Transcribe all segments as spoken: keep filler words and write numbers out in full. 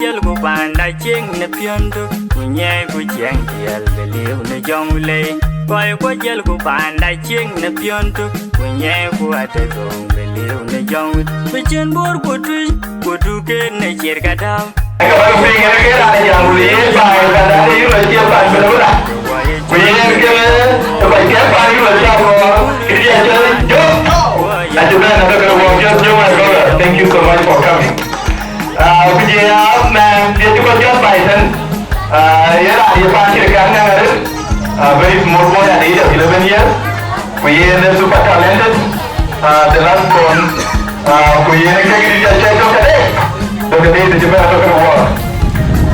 Jiël ku panda cieŋ në piɔ̈ndu, ku nyɛɛi ku ciɛɛŋ tiɛɛl bï liu në jɔŋ lei. Kɔc kuɔ jiël ku panda cieŋ në piɔ̈ndu, ku nyɛɛi ku atë thoŋ bï liu në jɔŋ. Bï cïn bor ku tui, ku duken në ciɛɛr ka däu. Ka bä piny ënë ke raan jam ku le yen baai panda de yïn lɔ cie pan bï lëu la. Ku yen ke ë kɔc kɛ̈k pan yïn lɔ cie akɔɔr, kë diɛɛr cä jɔ̈k. Acï bɛ̈n abä ke wɔ piɔ̈ɔ̈th jɔ̈k my brother. Thank you so much for coming. Ah, ku jɛ ya mɛn ye cï kɔc jɔt bai tën. Ah, ye raan ye paan cï kan nɛŋ arëët. Ah, very small boy at the age of eleven years. Ku yen ë super talented. Ah, the last born. Ah, ku yen ë kek dït acä tök këde. Tök këde të cï bɛ̈n atök këde wɔ.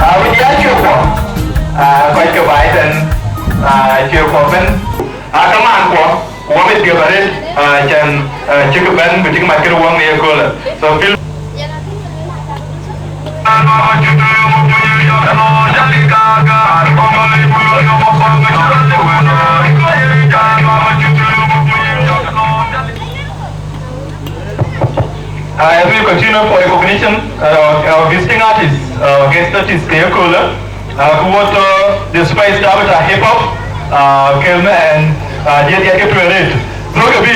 Ah, ku jɛ ya cuëëk wɔ. Ah, kɔc ke bai tën. Ah, cuëëk wɔ bɛ̈n. Ah, kamaan kuɔ, wɔ mit ke bä rëët, ah, cän, ah, cïkï bɛ̈n, ku cïkï mat këde wɔ në ye köölë. So, feel. Uh, as we continue for recognition, uh, our visiting artists, uh, guest artists, ke ye köölë, uh, ku wɔ tɔ̈ the spice tabita hip hop, uh, ke mɛn, uh, diɛt diɛt ke tueŋ rëët. Dhok abï,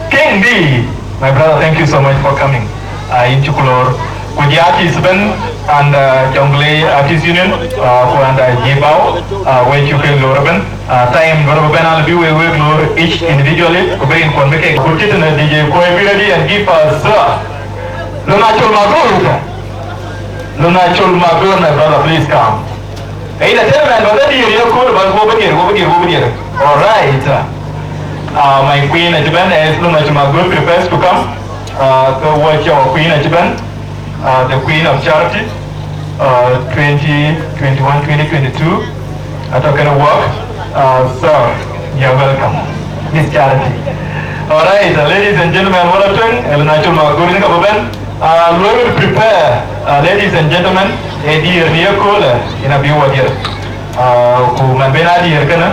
King D, my brother, thank you so much for coming. Uh, yïn cuk lor. Ku jɛ artist ëbɛ̈n, and, uh, Jonglei Artist Union, uh, ku and, uh, Jibau, uh, we cuk ke lor ëbɛ̈n. Uh, time bä rɔt bɛ̈n, alë bï wek, wek lor each individually, ku bï rinkuɔn bï kek ku tit në D J Kuɔi, be ready and give us, uh, Lunachol Magor. Lunachol Magor, my brother, please come. Hey, the chairman, but the dear, you cool, but go here, go here, go here. All right. Uh, my queen, Ajiben, as Lunachol Magor prepares to come, uh, so watch your queen, Ajiben. Uh, the Queen of Charity, uh, twenty twenty-one, twenty twenty-two. Atɔ̈ kënë work. Uh, so, you're welcome, Miss Charity. All right, uh, ladies and gentlemen, what a thing, Lunachol Magor, in Kababen. Uh, we will prepare, uh, ladies and gentlemen, a dear near cooler in a view here. Uh, ku man ben a dear kënë,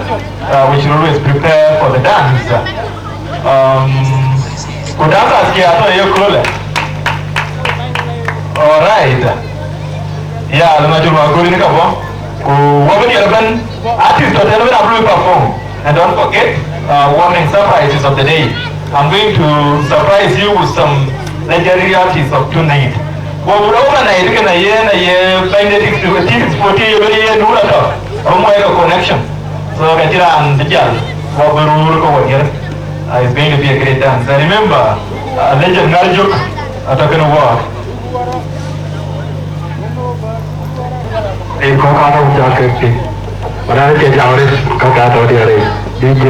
uh, we should always prepare for the dance. Um, ku dancers ke atɔ̈ ye köölë. All right. Yeah, Lunachol Magor in ka bɔ̈. Ku wɔ bï diɛɛr ëbɛ̈n, artist tɔ̈ tënë bï na bï perform. And don't forget, uh, warning surprises of the day. I'm going to surprise you with some legendary artists of tonight. Wɔ bï rɔt bɛ̈n na ye kënë ye, na ye bɛ̈ny de T six forty, ye bɛ̈n ye Nura tɔ̈. Rum wɔ ye connection. So ka cï raan bï jäl, wɔ bï röör ke wɔ diɛɛr. Uh, it's going to be a great dance. And remember, uh, legend Ŋarjök atɔ̈ kënë wɔ. Rin kɔ̈k aa tɔ̈ ku jal kek piny. Mana ke jam rëc ka ka tɔ̈ diɛɛr rëc. D J.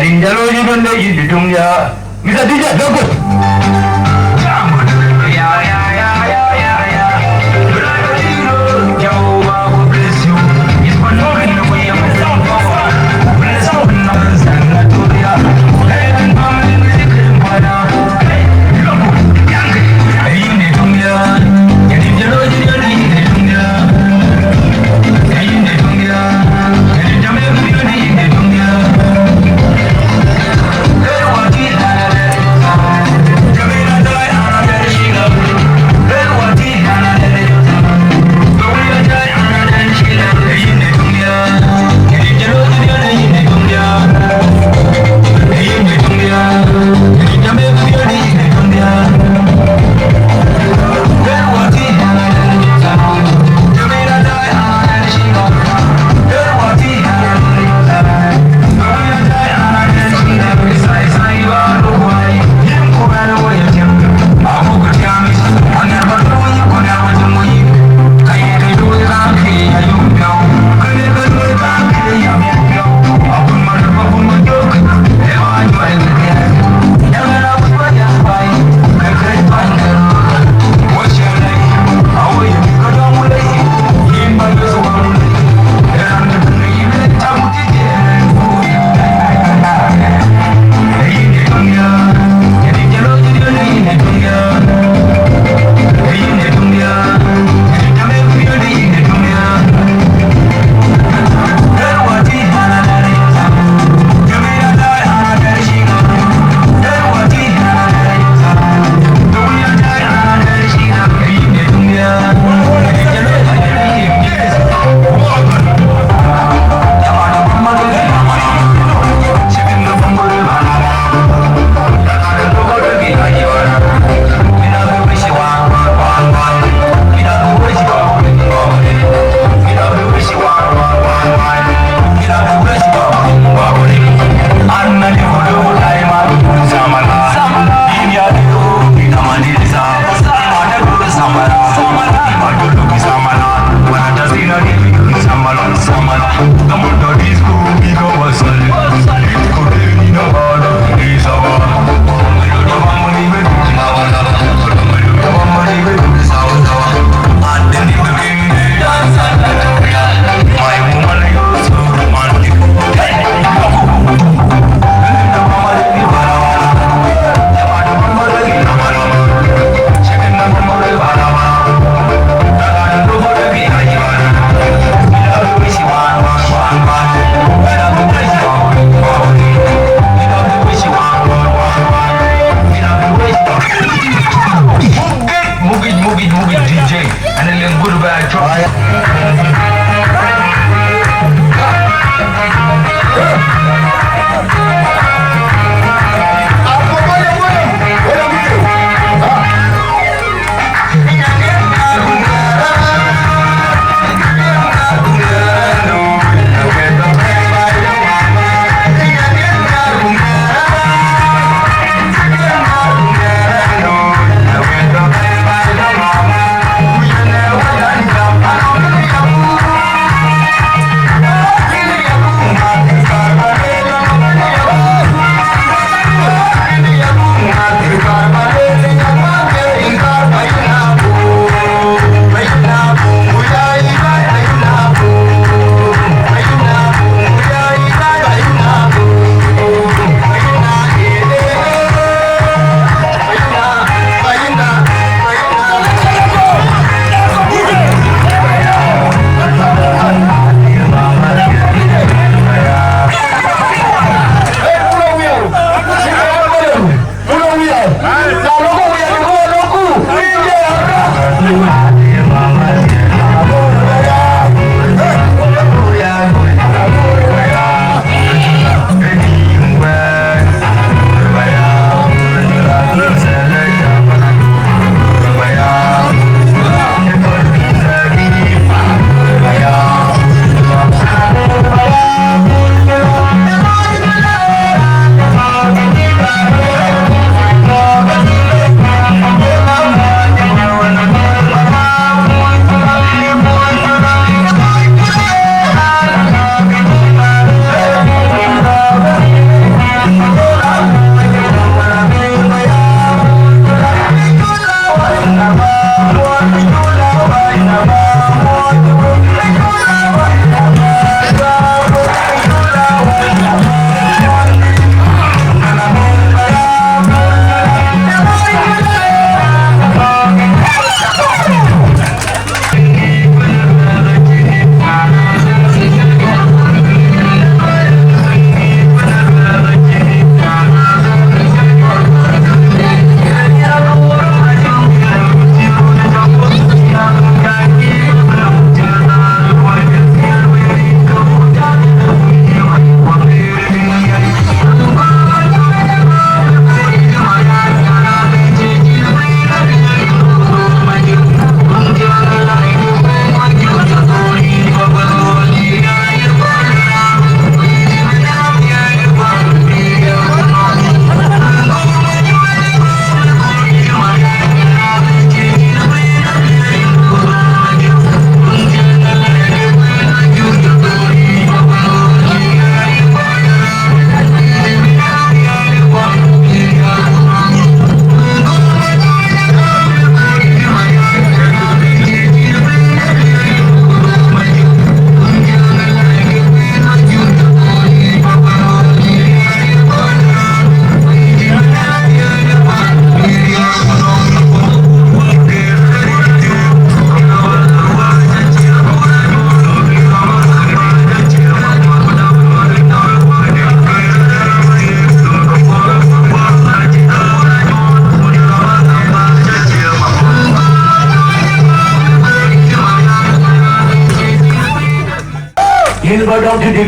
Rin jalo yi don de yi di dung ya. Mister D J, go good.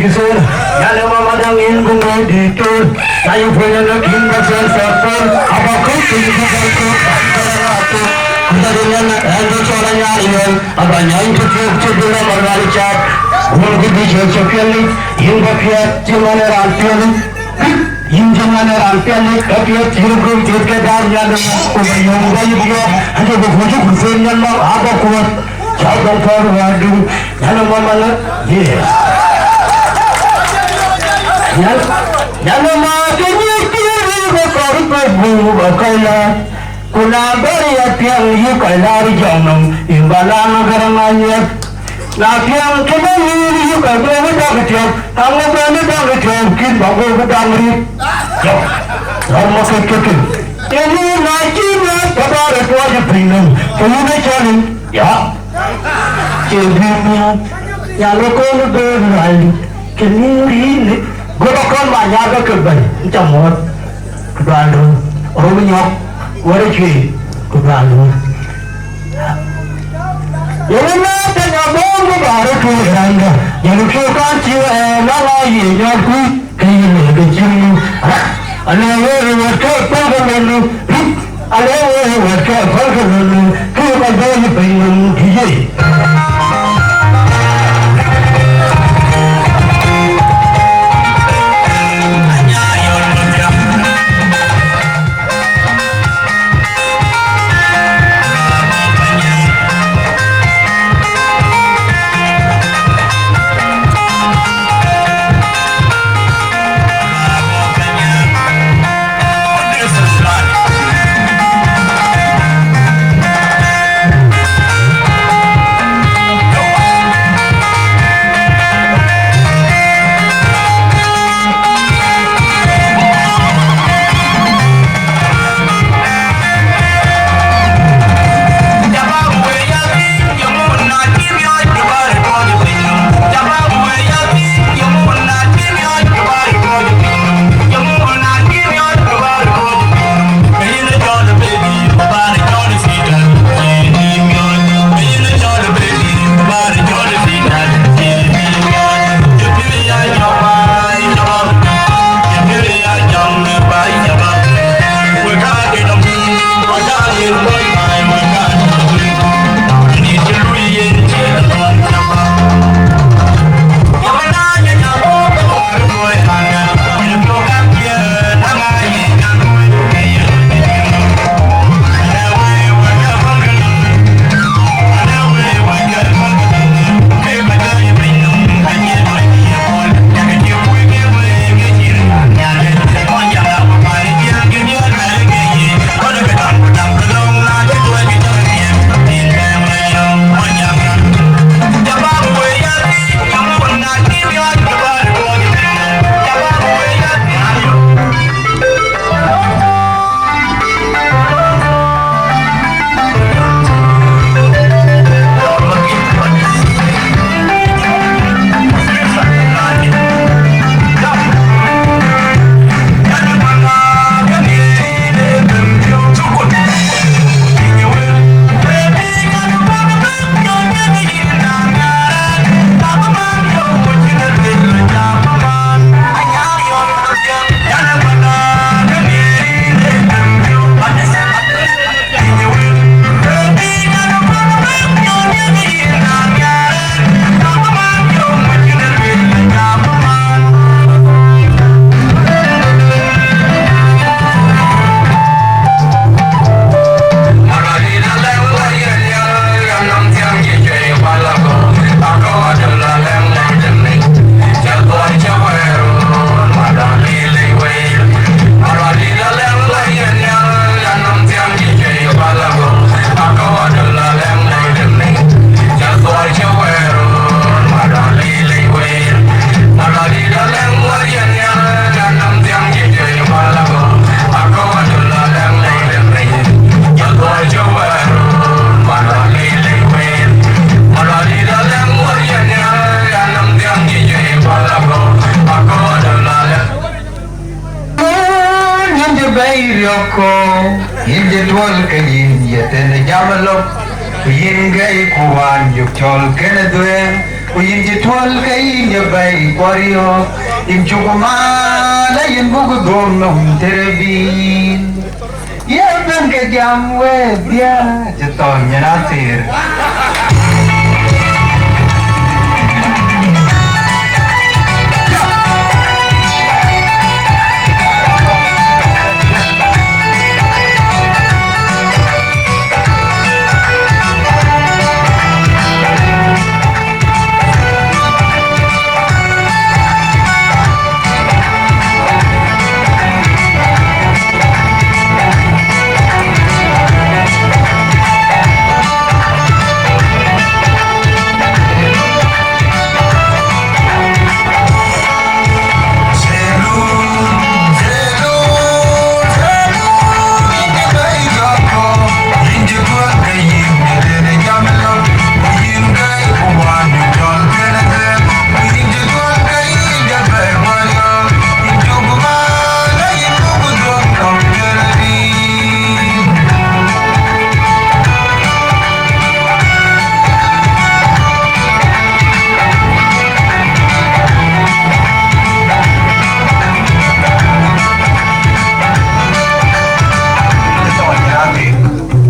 Kisir, yɛn ë mama daŋ yïn ku ŋuëëŋ dïït töl, na yï puɔ̈ny ënɔk yïn bä cɔl cɔl töl, abä kɔ̈k piny ku bä kɔ̈k bä raan töl. Ku jɔt yïn ënɔk, ɛn bä cɔl anyar yɔl, abä nyany cï thiëëk cï bï rɔm arual caat. Wun ku bï cɔl cï piɛl yic, yïn bä piɛth cï man ë raan piɛl yic. Yïn cï man ë raan piɛl yic, ka piɛth cï röt gök cït ke daai nhial ëmɔ, ku bä yöŋ bä yï piɔ̈ɔ̈th, ënde bï kuc ë ku thëën nhial lɔ, abä kuɔ̈th. Cä dɔm pɔ̈l wädu, nyan ë mama lä, ye. Nyan, nyan ë ma ke nyic tiëëri bä kɔr bä guur bä kɔc la. Ku na bɛ̈r ya piɛŋ yï kɔc laar jɔŋ nɔm, yïn bä lam gäräŋ anyuɛth. Na piɛŋ ke bä nyïïr yï kɔc bä wä dɔk tiɔp, aŋö bä ni dɔk tiɔp, kïn bä wä wä dɔm rït. Jɔk, rɔt mɔ ke ke piny. Ke ni na cï na, ke bä rɔt tuɔɔc piny nɔm, ke yïn ë cɔl in. Ya. Cie bï miɔɔc, ya lɔ kɔn ë bɛ̈ɛ̈r luailë, ke ni riini, guöp akɔn ma nyar ke ke bɛ̈ny, cä muɔɔth, ku dual duöör, röm nyɔk, wär ë cuëëc, ku dual duöör. Yɛn ë na tɛ̈ nya bɔ̈, ku bä rɔt tuɔɔc randa, yɛn ë piɔ̈u kan cï ɣɛɛr, la la yiëë nyɔɔt kuc. Kë yï lëk ë cïn rak, alë wëë wɛ̈t ke päl ke lon nu, rip, alë wëë wɛ̈t ke päl ke lon nu, kë yï kɔc bɛ̈ɛ̈i piny nɔm kë ye. Yïn cï bɛ̈i riɔ̈k kɔ̈u, yïn cï tuɔl ke yïn ye tënë jam ë lok, ku yïn gɛ̈i ku wään yök cɔl kënë dhuëëŋ, Ku yïn cï tuɔ̈l ke yïn ye bɛ̈i kuɔr yɔ̈ɔ̈k, yïn cuk maan, la yïn buk dhuɔ̈k nɔm tëde bï yïn. Ye bɛ̈n ke jam wek dhiëëth cï thɔ̈n nyin athir.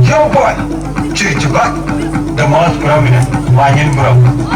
Young boy, Church Bus, the most prominent Banyan group.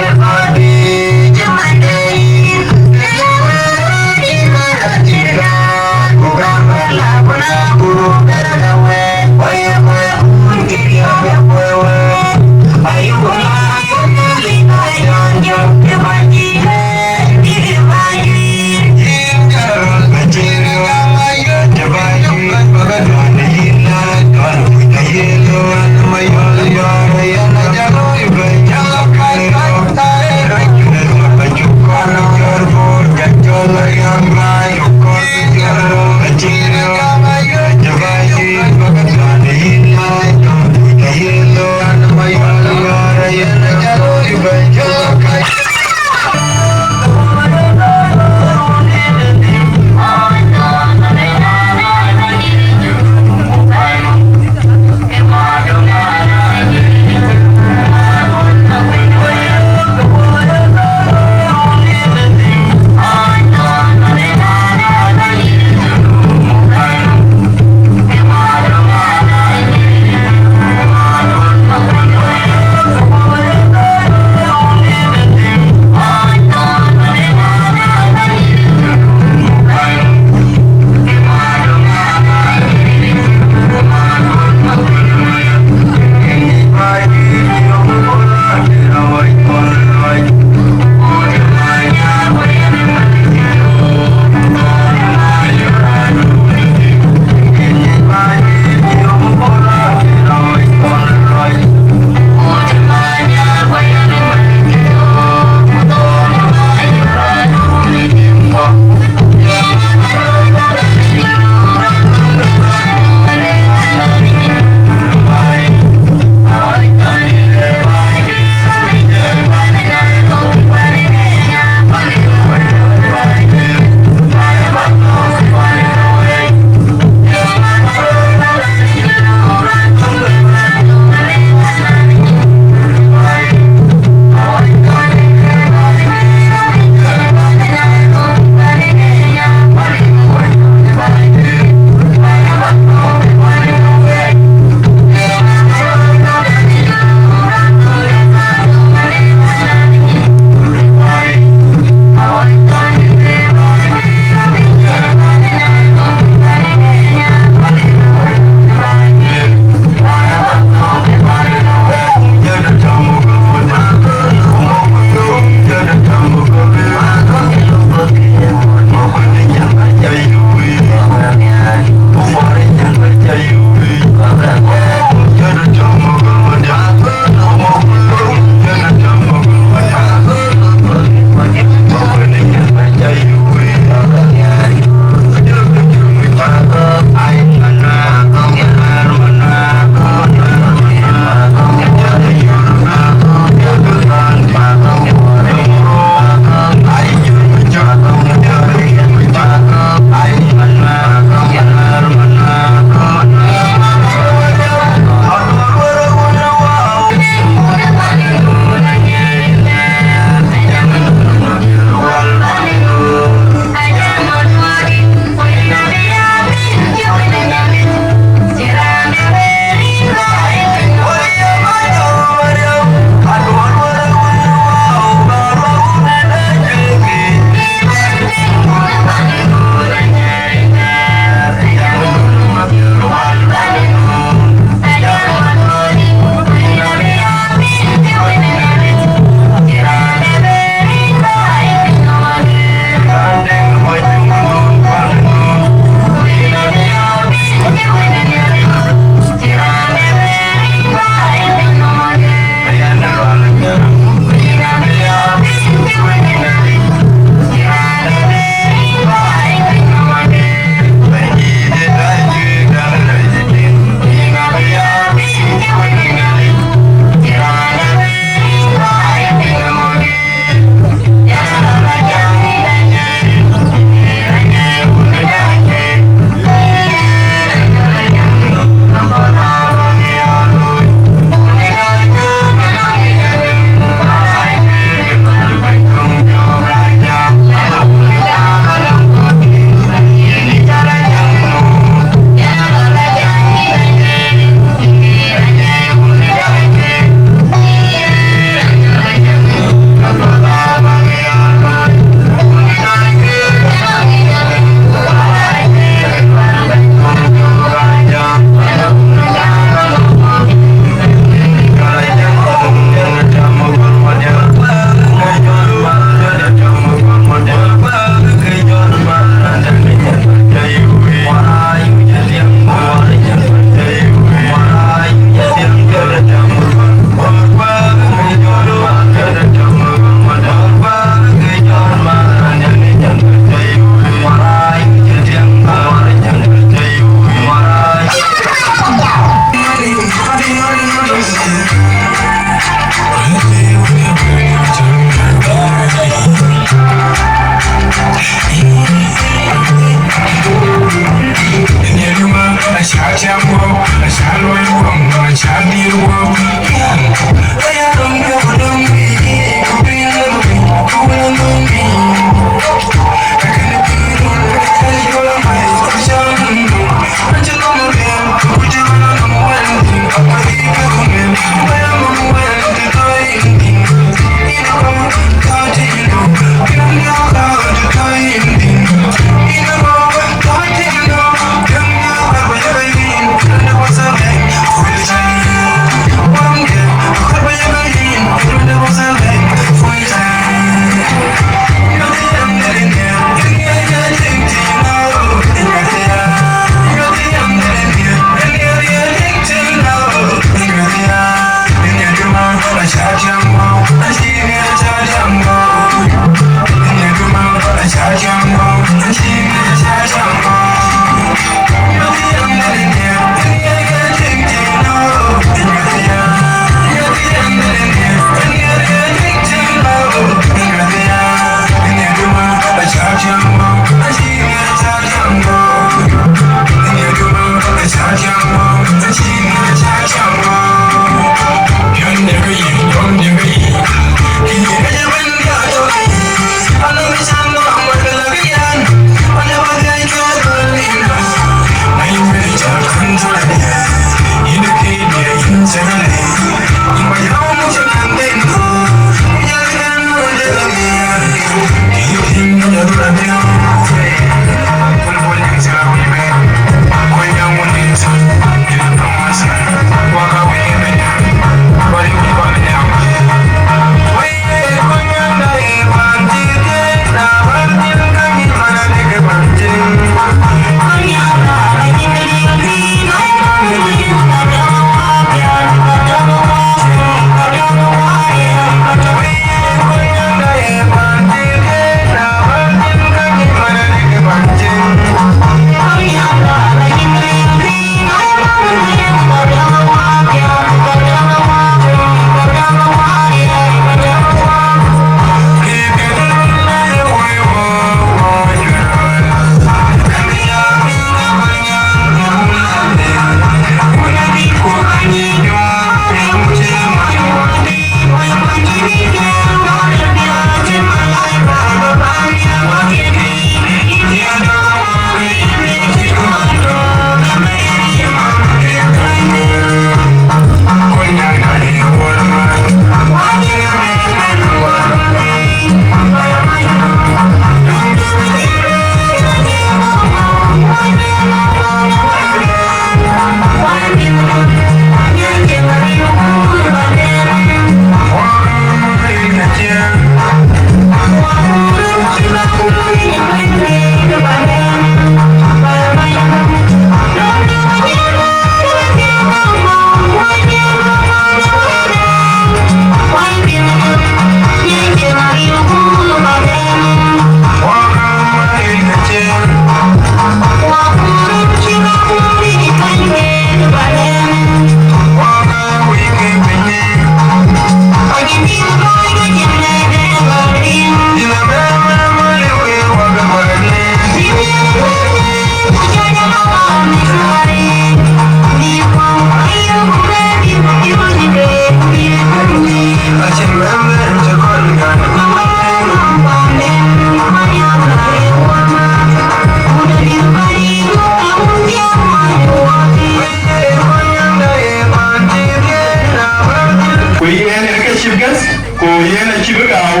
Ku yen ë ke chief guest, ku yen acï bï gääu,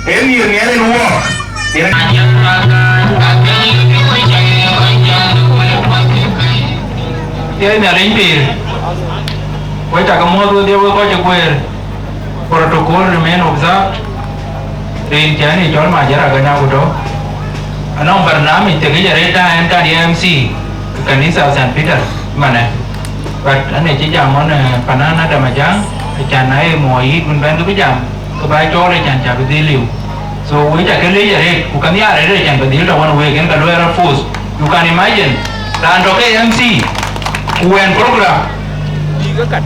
en nhiëër nhiɛɛr en wɔɔk. Yen Nhialic pïïr, wek cakë muɔ̈th wedhie wek kɔc ë guëër. Protocol remain observed. Rin cän ë cɔl Majër Agäny ku tɔ̈. Anɔŋ barnamij thiekic arëët, ta en ka ye M C ke kanitha Saint Peter manë. But ane cï jam ɣɔn, eh, panan Adam Ajaŋ, acan na ye muɔɔc yït wën bɛ̈n ke bï jam, ke bä cɔɔl acan cä bï dhil liu. So wek cakë leec arëët, ku ka nhiaar arëët acan bä dhil tɔ̈ ɣɔn week, en ka luɛɛl rɔt force. You can imagine, raan tɔ̈ ke M C, ku wɛn program. Bï ke kat.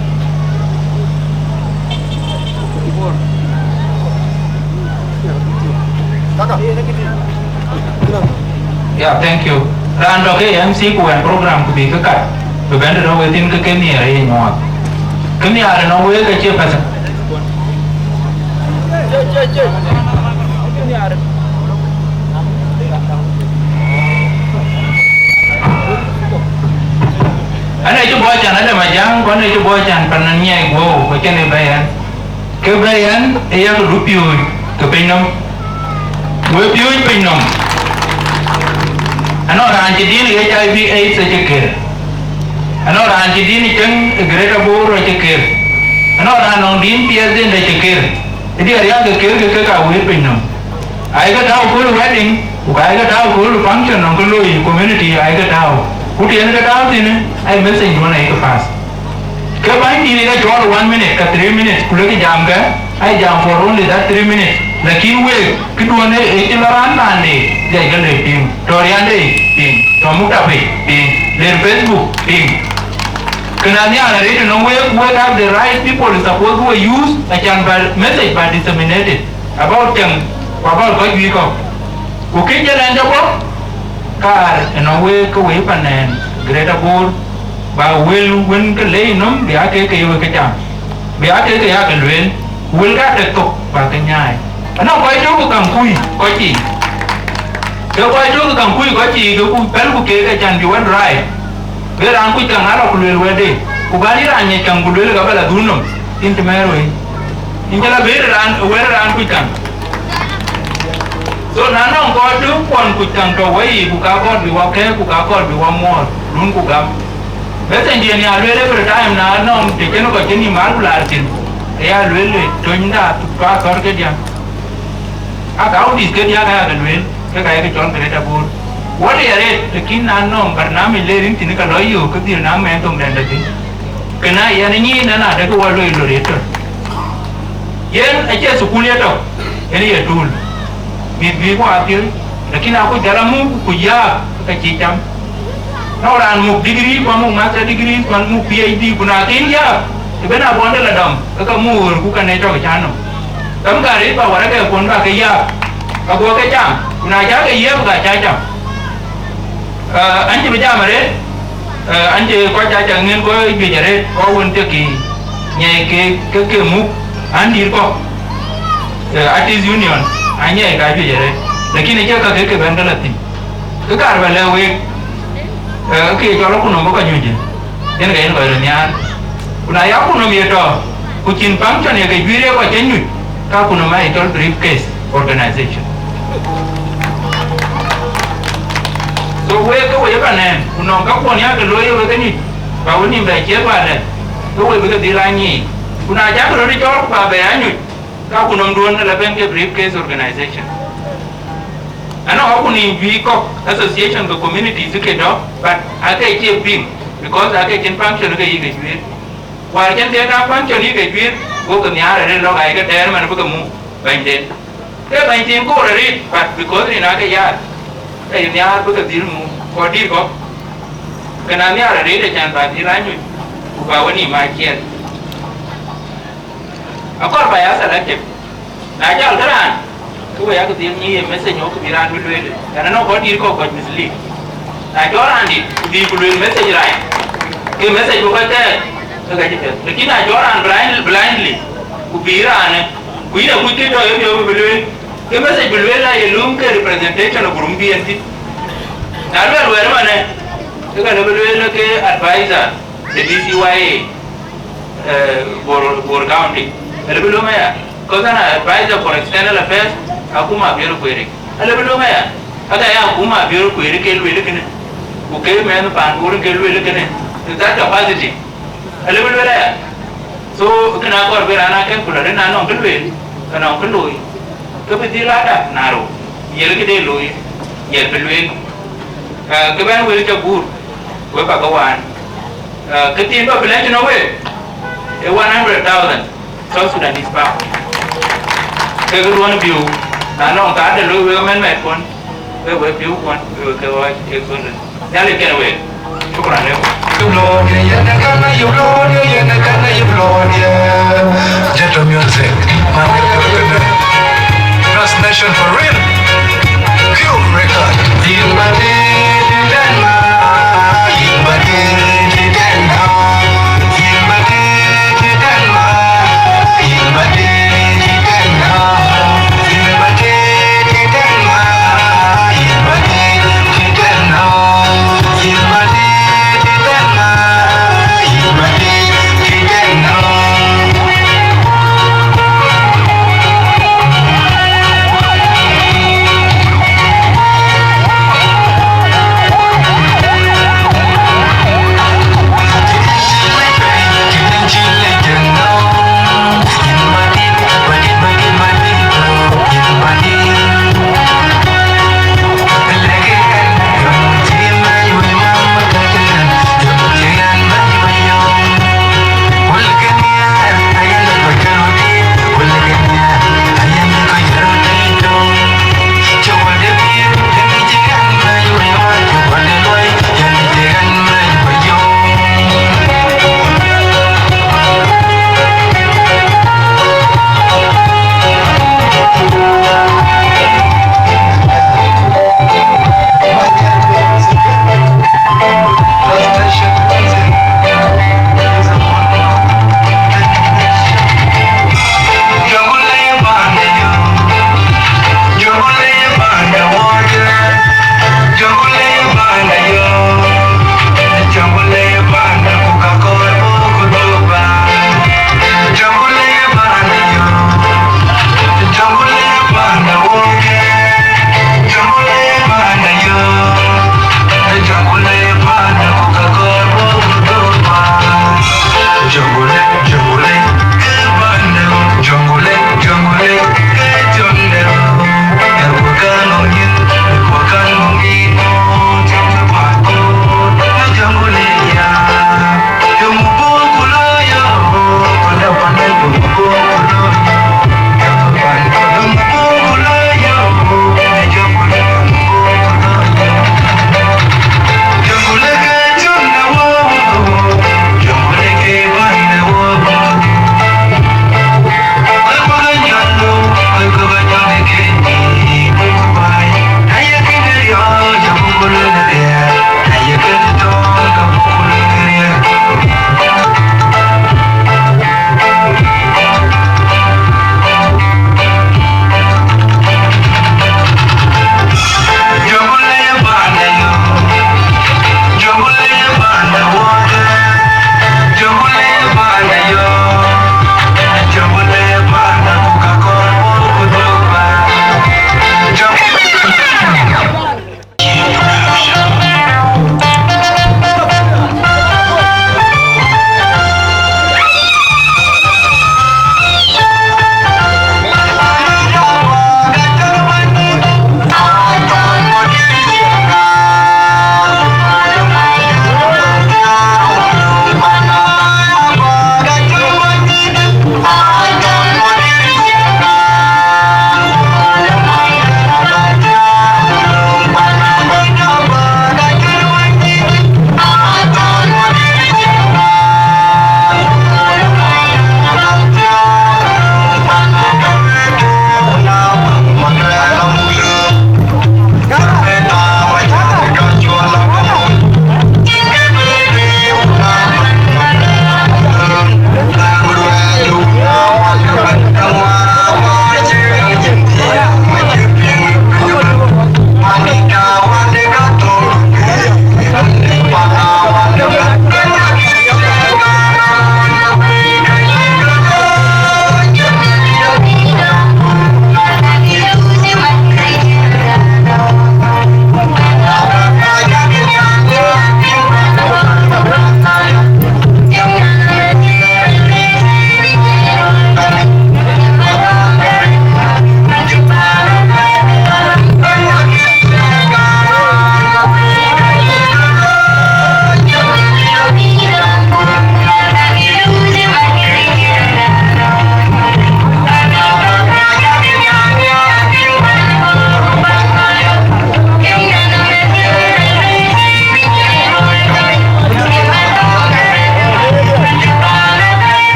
Yeah, thank you. Raan tɔ̈ ke M C ku wɛn program ku bï ke kat, bï bɛ̈n tënë wek thïn ke ke nhiaar ë ye nyuɔɔth. Ke nhiaar ënɔŋ wek ke cie pɛthë. Ane cï bɔ̈ can Adam Ajäŋ kɔn ë cï bɔ̈ can pan nɔn nyiɛɛi guɔ̈u, ku cïn ë bɛ̈ɛ̈n. Ke bɛ̈ɛ̈n ë yak du piööc ke piny nɔm. Wek piööc piny nɔm. Anɔŋ raan cï din ë H I V AIDS acï ker. Anɔŋ raan cï din ë cieŋ ë Greater Bor acï ker. Anɔŋ raan nɔŋ din P S D acï ker. Ë diɛɛr yak ke ker ke kek aa wëët piny nɔm. Ayï ke tääu kööl wedding, ku ka ayï ke tääu kööl function nɔŋ ke looi community ayï ke tääu. Ku të yen ke tääu thïn, ayï message duɔ̈n ayï ke pass. Ke bäny dït ë ke cɔɔl one minute ka three minutes, ku lek jam ke, ayï jam for only that three minutes. Lakin week, këduɔ̈n ë cï lɔ raan paande, dhiac ke lëu piŋ, tɔ riande piŋ, tɔ muktape piŋ, ler Facebook piŋ. Kënë anhiaar arëët ënɔŋ week, wek are the right people suppose we use, acan ba message ba disseminated about cäŋ, ku about kɔc juëc kɔ̈k. Ku kë jël ɛn jɔ bɔ̈, kaar ënɔŋ week ke wëi pan ɛn Greater Bor, ba wël wën ke lei nɔm, bï aa kek ke ye wek ke cam, bï aa kek ke ya ke lueel, ku wël ka tek thok, ba ke nyaai. Anɔŋ kɔc tök ke kaŋ kuc kɔc yiic, ke kɔc tök ke kaŋ kuc kɔc yiic, ke ku pɛ̈lku keek acan bï wɛ̈t raai. Wek raan kuc käŋ alɔ ku lueel wɛ̈tde, ku bä rït raan ŋiɛc käŋ ku lueel ka bä la dhun nɔm, yïn cï mɛɛr wei. Yïn cï la bï rït raan, wël raan kuc käŋ. So na nɔŋ kɔɔr tök kuɔn kuc käŋ tɔ wei, ku ka kɔɔr bï wa kɛ̈ɛ̈k, ku ka kɔɔr bï wa muɔɔr, dun ku gam. Message diɛn ya lueel every time na nɔŋ të cïn kɔc cïn yï mar ku laar thïn, ke ya lueel ë tönyda ka thɔ̈r ke diäk. Aa counties ke diäk aya ke lueel, ke ka ye ke cɔl Greater Bor. Wɔ de arëët, lakin na nɔŋ barnamij le rin thïn ka lɔ yök, ke dhil naŋ mɛɛn thoŋdɛn dɛ thïn. Kënë yen ë nyiin ɛn adekï wɔ loi lor ye tör. Yen acie thukul ye tök, yen ye tuul. Mïth bï ku apiöc, lakin akuc dhal amuk ku yääk, ke ka cï cam. Nɔŋ raan muk degree, ku amuk master degree, ku amuk P H D, ku na kën yääk, të ben abɔnde la dɔm, ke ka muk ɣöör ku ka nɛc tɔ̈ ke cän nɔm. Gam ka rëët ba warɛkɛ kuɔn ba ke yääk, ka guɔ ke cam, ku na cä ke yiëëp ka cä cam. Aa, an cï bï jam arëët, aa, an cï kɔc cä cä ŋiɛn kɔc juëc arëët, kɔc wën thiek kï nyiɛc ke, ke, ke muk, an dïïr kɔ̈k, aa, Artist Union, an nyiɛc ka juëc arëët, lakin acie ka ke ke bɛ̈n ke la thïn. Kë kaar bä lɛ̈k week, ee, kë ye cɔl akutnɔm bï kɔc nyuc, yen ka yen kɔc röt nhiaar. Ku na ya akutnɔm ye tɔ, ku cïn function ye ke juiir ye kɔc ke nyuc, ka akutnɔm aye cɔl briefcase organization. So week ke we ye bä nɛɛm, ku nɔŋ ka kuɔn ya ke looi ye wek ke nyuc, ba we nïm bɛ ciëër ba lɛ̈k, ke we bï ke dhil aa nyiic. Ku na cäk röt cɔl ku ba bɛ aa nyuc, ka akutnɔmduön ë la bɛ̈n ke briefcase organization. Anɔŋ akutnɔm juëc kɔ̈k, association ke communities ke tɔ, but ake cie piŋ, because ake cïn function ke yï ke juiir. Wäär cïn ke ka function yï ke juiir, go ke nhiaar arëët lɔk ayï ke tɛɛr man bï ke muk bɛ̈nyden. Ke bɛ̈ny thiin koor arëët, but because rin ake yaar, ke yï nhiaar bï ke dhil muk, kɔc dït kɔ̈k. Ke na nhiaar arëët acan ba dhil aa nyuc, ku ba we nïïm aa ciɛɛl. Akɔɔr ba ya selective. Na jɔl ke raan, ke we yak dhil nyic ye message ŋö ke bï raan bï lueel. Yɛn anɔŋ kɔc dït kɔ̈k kɔc mislead. Na jɔl raan dït, ku bï ku lueel message rac, ke message bï kɔc kɛɛk, ke ka cï piɛth. Lakin na jɔl raan blind-, blindly, ku bï raanë, ku yïn akuc kë tɔ ye piɔ̈u bï lueel, ke message bï lueel aye lööm ke representation of group bï en thïn. Na lueel wɛ̈ɛ̈r ëmënë, ke ka lë bï lueel ke advisor de D C Y A. Eh, Bor, Bor County. Alë bï lööm aya. Cause an advisor for external affairs, akuma Abiero Kuerik. Alë bï lööm aya. Aka ya akuma Abiero Kuerik ke lueel kënë. Ku ke mɛnh pan Bor ke lueel kënë. In that capacity. Alë bï lueel aya. So, kënë akɔɔr bï raan akɛ̈n ku lɔ rin anɔŋ kë lueel, ke nɔŋ kë looi. Ke bï dhil ada na rou. Yel këde looi. Yel bï lueel. Eh, ke bɛ̈n wël cä guur. Wek ka ke waan. Ah, kë thiin bä bï lɛ̈k tënë week, ee one hundred thousand South Sudanese pound. Kek duɔ̈n biu, na nɔŋ ka de looi wek amendment kuɔn, wek wek biu kuɔn, wek wek ke ɣɔɔc, wek thöl. Nhialic kɛn week. Shukran lekum. Jeto Music. First Nation for real. Pure record.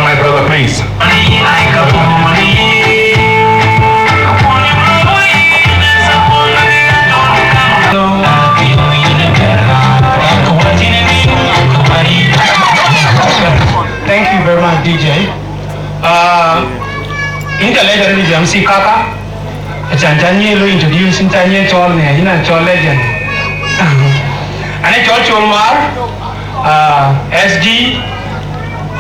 My brother, please. Thank you very much, D J. Uh, in the letter is M C Kaka. Achan chan ye lo introduce, in chan ye chol ne, in a chol legend. Ane chol Chol Mar, uh, S D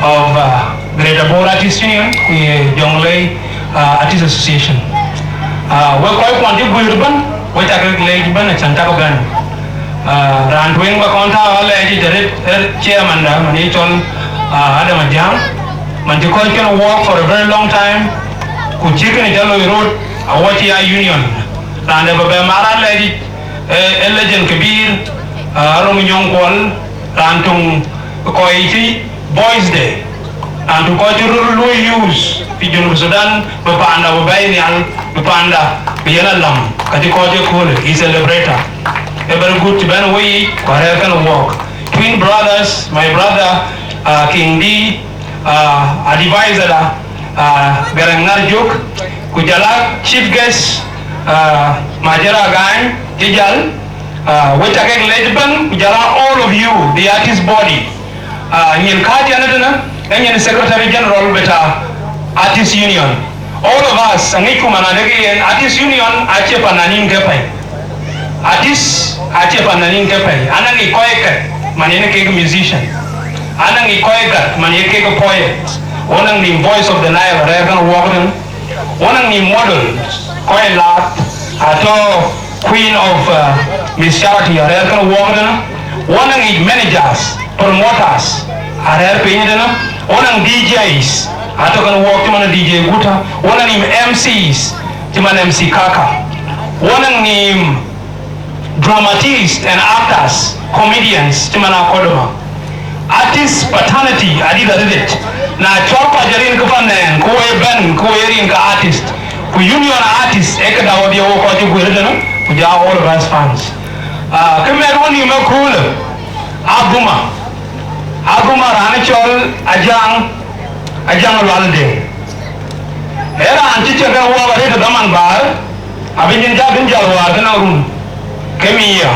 of, uh, Greater Bor Artists Union, ku ye Jonglei, uh, Artists Association. Uh, we kɔc kuɔn cï guëër bɛ̈n, we cak lec bɛ̈n, achan cak bɛ̈n. Uh, raan tueŋ ba kɔn tääu alɛɛc yic arëët, ë chairman da, man ye cɔl, uh, Adam Ajaŋ. Man cï kɔc kën work for a very long time, ku cï kënë ca loi rot, awɔc ya union. Raan de ba bɛ mar alɛɛc yic, ë, ë legend kebir, uh, Arom Nyɔŋ Kuɔl, raan töŋ kɔc cï Boys Day, raan tök kɔc cï röt luɔi use pi Junub Sudan, bï panda bï bɛ̈i nhial, bï panda bï yen alam, ka cï kɔc ëköölë, is a liberator. Ë very good cï bɛ̈n wei yic, ku arɛ̈ɛ̈r kënë wɔɔk. Twin brothers, my brother, uh, King D, uh, advisor da, uh, Garang Ŋarjok, ku jɔl a chief guest, uh, Majira Gany, cï jäl, uh, we cak kek lec ëbɛ̈n, ku jɔl a all of you, the artist body. Ah, nyin kääc ɛn ëtënë, ë nyin Secretary General bita Artist Union. All of us, aŋicku man adek yen, Artist Union acie pananin ke pɛ̈i. Artist acie pananin ke pɛ̈i. An aŋic kɔc ë gat man yen kek musician. An aŋic kɔc ë gat man ye kek poet. Won aŋic Voice of the Nile, rɛ̈ɛ̈r kënë wɔɔk ëtënë. Won aŋic model, kɔc lath, atɔ̈ Queen of, uh, Miss Charity, arɛ̈ɛ̈r kënë wɔɔk ëtënë. Won aŋic managers, promoters, arɛ̈ɛ̈r piny ëtënë. Won aŋ D Js, atɔ̈ kënë wɔɔk cï man D J Guta. Won aŋic M Cs, cï man M C Kaka. Won aŋic dramatists and actors, comedians, cï man Akodoma. Artist fraternity adït arëët. Na cɔl kɔc ë rin ke panɛn, ku we bɛ̈n, ku we rin ke artist. Ku union artist, ee këda wodhie wo kɔc ë guëër ëtënë, ku ja all of us fans. Ah, kë mɛt wo nïïm ëköölë, Abuma. Abuma raan ë cɔl Ajaŋ, Ajaŋ Lual Deŋ. Ee raan cï ciɛk ke wɔɔk arëët ë dhaman bäär, abï nyin ja bïn jäl wäär ke nɔŋ run ke mia,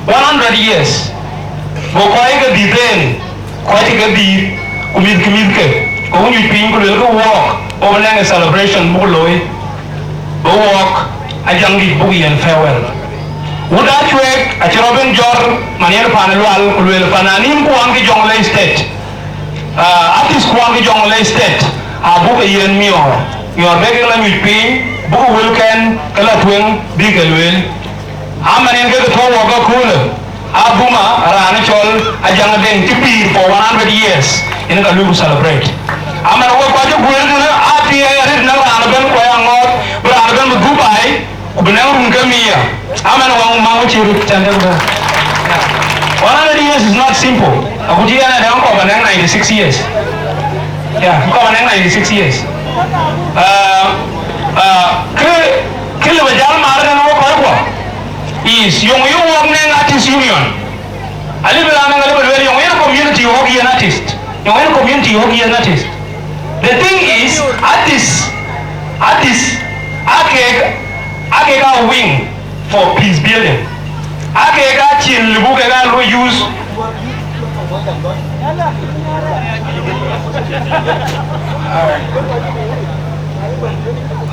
one hundred years. Go kɔc ke dhïth en, kɔc ke dhïth, ku mïth ke mïth ke, ku nyuc piny ku luelkï wɔɔk, wo bï nɛŋ ë celebration buk looi, bï wɔɔk Ajaŋdït buk yen farewell. Wut Acueek acï rɔt bɛ̈n jɔt man yen pan Lual, ku lueel pananin kuɔn ke Jonglei State. Ah, artist kuɔn ke Jonglei State, abuk ke yen miɔɔr. Miɔɔr bï kek la nyuc piny, buk wëlkɛn ke la tueŋ bï ke lueel. Aman yen kek tɔ̈ wɔk aköölë, Abuma raan cɔl Ajaŋ Deŋ cï pïïr for one hundred years, yen ka luku celebrate. Aman wek kɔc ë guëër tënë, aa thiëëc arëët në raan ëbɛ̈n, ku aya ŋɔɔt bï raan ëbɛ̈n bï dhuk baai, ku bï nɛŋ run ke mia, aman waŋ maŋ cï rut cän dek bɛ̈n. One hundred years is not simple. Aku cï yɛn adɛ̈ kɔp anɛŋ ninety six years. Yeah, kɔp anɛŋ ninety six years. Uh, uh, kë, kë lëbë jal mar tënë wok kɔc kuɔ is, yöŋ yï wok nɛŋ artist union. Alëbë raan nɛŋ alëbë lueel, yöŋ yen community wok yen artist. Yöŋ yen community wok yen artist. The thing is, artists, artists, aa kek, aa kek aa wing for peace building. Aa kek aa cin lëbu kek aa luɔi use.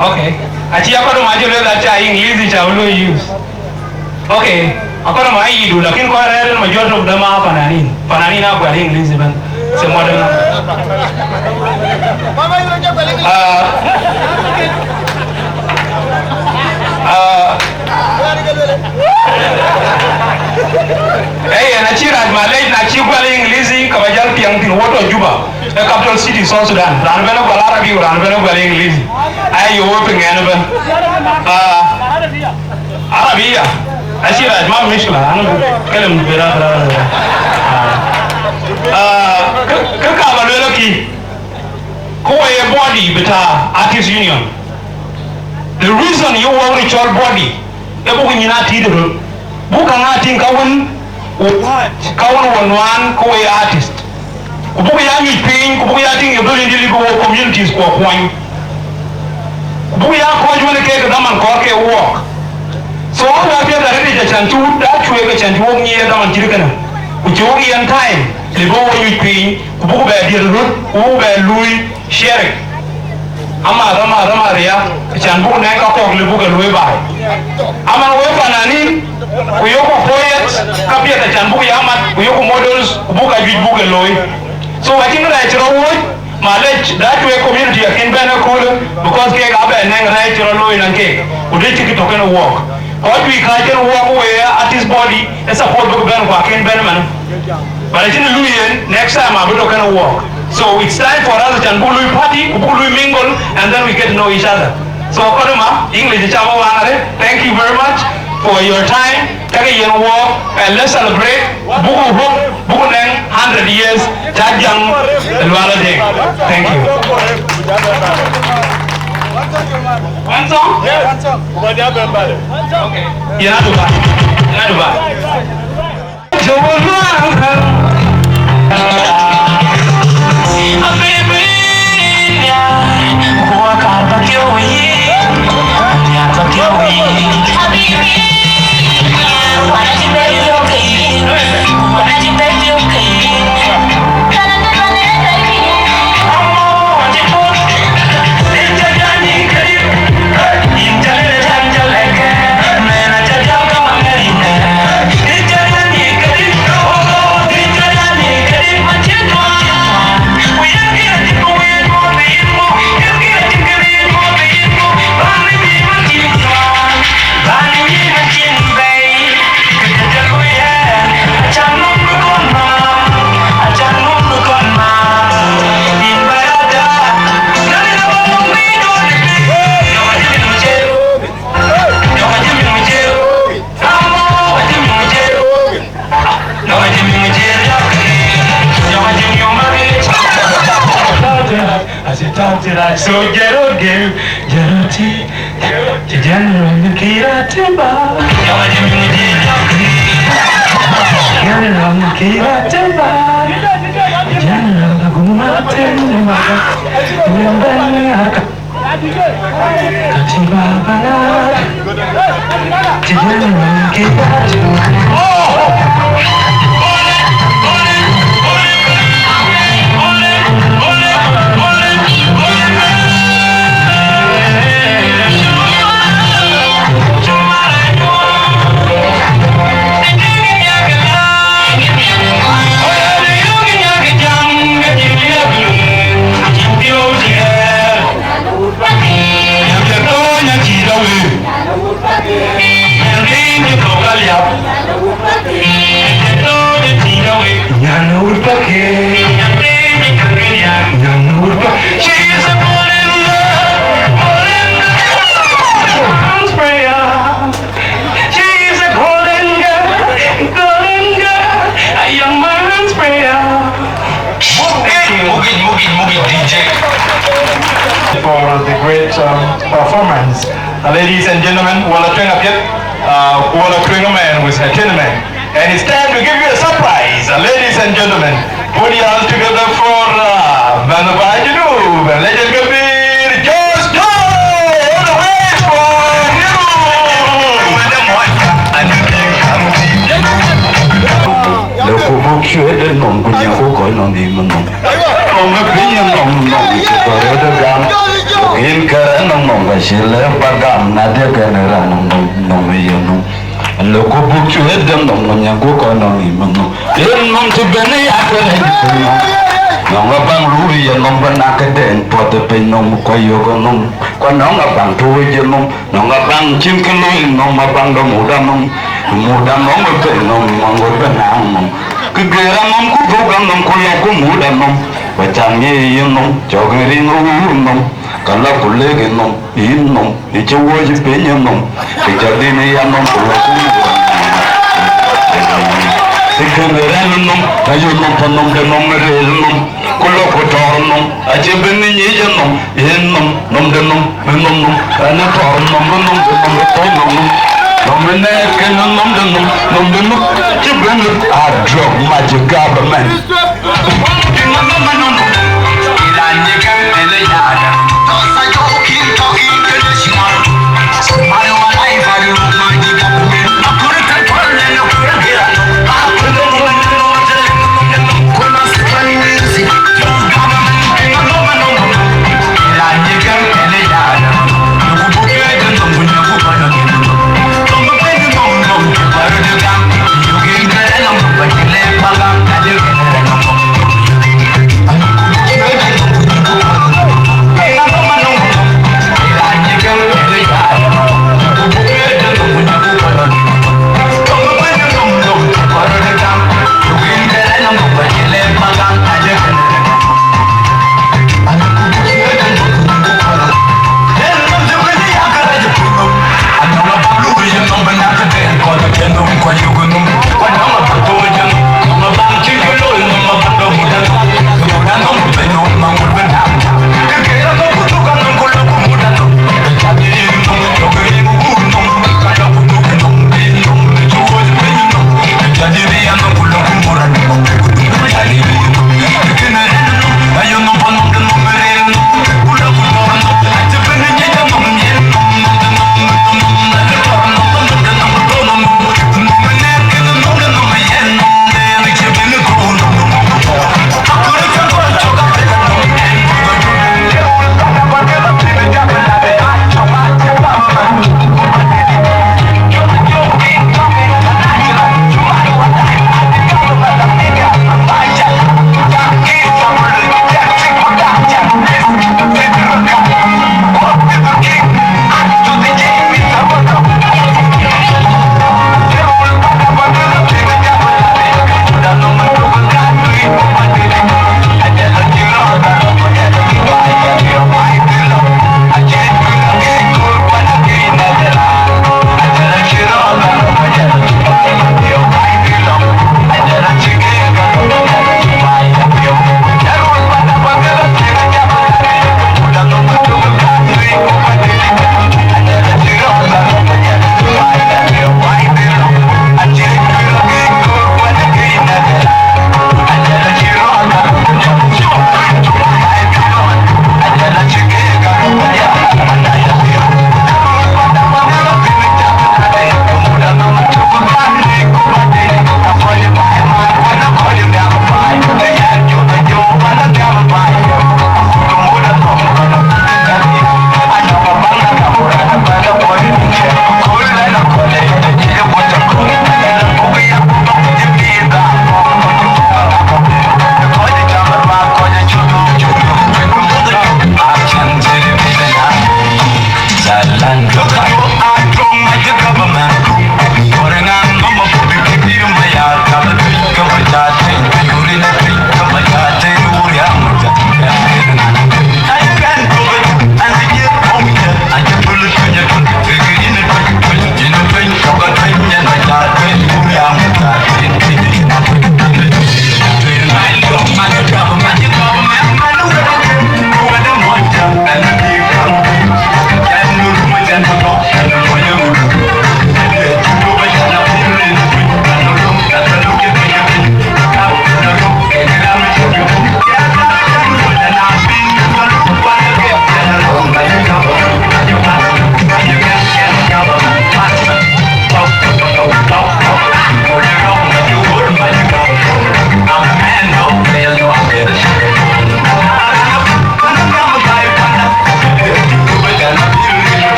Okay. Aci akɔdɔm acï lueel aca English ca luɔi use. Okay, akɔnɔ ma yidu, lakin kɔc rɛ̈ɛ̈r en majority of them are fananin. Fananin a guɛl English ben. Se modern. Ah, ah. Eh, yɛn acï rac malec, na cï guɛl English, ka ba jal piɛŋ thïn wot tɔ Juba. The capital city South Sudan. Raan ben guɛl Arabi, raan ben guɛl English. Ai, yo, we piŋ ɛn ben. Ah. Arabia, aci rac, ma mishkila, ana bu kelim bira, bira, bira. Ah, ke, ke ka ba luel ki, ko ye body bita artist union. The reason you want to call body, e bu nyin ati de ro. Bu ka ngati ka won, ka won won wan ko ye artist. Ku buk ya nyuc piny, ku buk ya tïŋ ye dhöl yïn dï lip wo communities ku akuɔny. Ku buk ya kɔc wën kek dhaman kɔɔr ke wuɔɔk. So, wɔ wɔ piɛth arëtic acän cï wut daa cuëëk acän cï wok nyiɛɛr dhaman cït kënë. Ku cï wok yiɛn time, lip wo nyuc piny, ku buk bɛ diël röt, ku buk bɛ luui sharing. Amath, amath, amath ya, acän buk nɛŋ ka kɔ̈k lip buk e luöi baai. Aman wek fananin, ku yoku poets, ka piɛth acän buk ya mat, ku yoku models, ku buk ka juëc buk e looi. So, acïn rɛɛc cï rɔt wuɔ̈c, malec, daa cuëëk community akën bɛ̈n ëköölë, because kek abɛ nɛŋ rɛɛc cï rɔt looi nɔn kek, ku dee cï kë tök kënë wuɔɔk. Kɔc juëc kääc kënë wuɔɔk wëë artist body, ë support bïk bɛ̈n ku akën bɛ̈n ëmën. But acïn lui yen, next time abï tɔ̈ kënë wuɔɔk. So it's time for us acän buk lui party, ku buk lui mingle, and then we get to know each other. So, Kodoma, English, Chama Wangare, thank you very much for your time. Take a young walk, and let's celebrate. Buku hope, buku neng hundred years. Chajang, Luala Day. Thank you. One song? Yeah, one song. Okay. You're not too bad. You're not too bad. So, Jero game, Jero ti, Jero ti, Jero ni kira temba. Jero ni kira temba. Jero guma temba. Nyambani aka. Nyan wut pake. Nyan wut pake. She is a golden girl, golden girl. Man's prayer. She is a golden girl, golden girl. A young man's prayer. Mugit, mugit, mugit, mugit, D J. For the great, um, performance. Uh, ladies and gentlemen, wala tueŋ apiɛth, uh, wala tueŋ man with entertainment. And it's time to give you a surprise, uh, ladies and gentlemen. Put your hands together for, uh, man of Junub, legend Kabir, George Joe, all the way from Europe. Lëku buk cuëëc de nɔm, ku nyaku kɔc nɔm bï nɔm. Nɔm ë piny nɔm, nɔm cï bä rɔt gam. Yen kërɛn nɔm, nɔm ka cï lëk bä gam, na de kën raan nɔm, nɔm ë ye nɔm. Lëku buk cuëëc de nɔm, ku nyaku kɔc nɔm bï nɔm. Yen nɔm cï ben ë ya kërɛn piny nɔm. Nɔm abaŋ luui ye nɔm bä na këden puɔth ë piny nɔm, ku yök nɔm. Ku nɔm abaŋ tuuc ye nɔm. Nɔŋ abaŋ cïn kë looi nɔm abaŋ de mut anɔm, mut anɔm ë pɛ̈i nɔm, maŋ ɣöt bï naaŋ nɔm. Kë gëër anɔm ku dhuk anɔm ku lɔk ku mut anɔm, ku cam ye yïn nɔm, cɔk ë riŋ ë wuur nɔm, ka lak ku lek ë nɔm, yïn nɔm, ë cï wuɔ̈c ë piny ë nɔm, kë cä dhil ë ya nɔm ku lɔk ku mut anɔm. Ë kën ë rɛ̈l nɔm, ayö nɔm pa nɔm de nɔm ë rëër nɔm. Ku lɔ ku tɔɔr nɔm, acï bï në nyic ë nɔm, yen nɔm, nɔm de nɔm, bï nɔm nɔm, ɣɛn ë tɔɔr nɔm, bï nɔm de nɔm, bï tɔɔr nɔm nɔm, nɔm ë nɛɛk kënë nɔm de nɔm, nɔm de nɔm, cï bï në a drug magic government.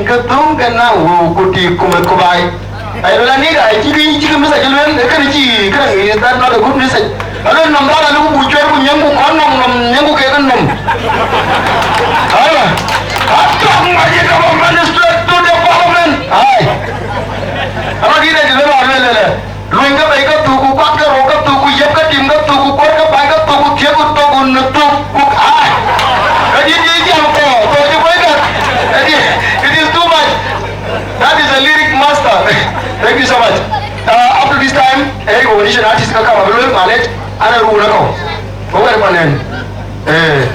Ke thöŋ ke na wëu ku tik ku meth ku baai. Ai, luel anik, ai, cï kë, cï kë message luel, ee kënë cï, kënë, is that not a good message? Aluel nɔm dhal, aluel ku buk cuɛɛr ku nyiɛŋ ku kɔn nɔm, nɔm nyiɛŋ ku kek nɔm. Ala, atɔ̈k mac ë government, straight to the parliament. Ai. Ala kï de luel, aluel, luel, luel. Luny ke bei ke thuk ku kuat ke rou Eh.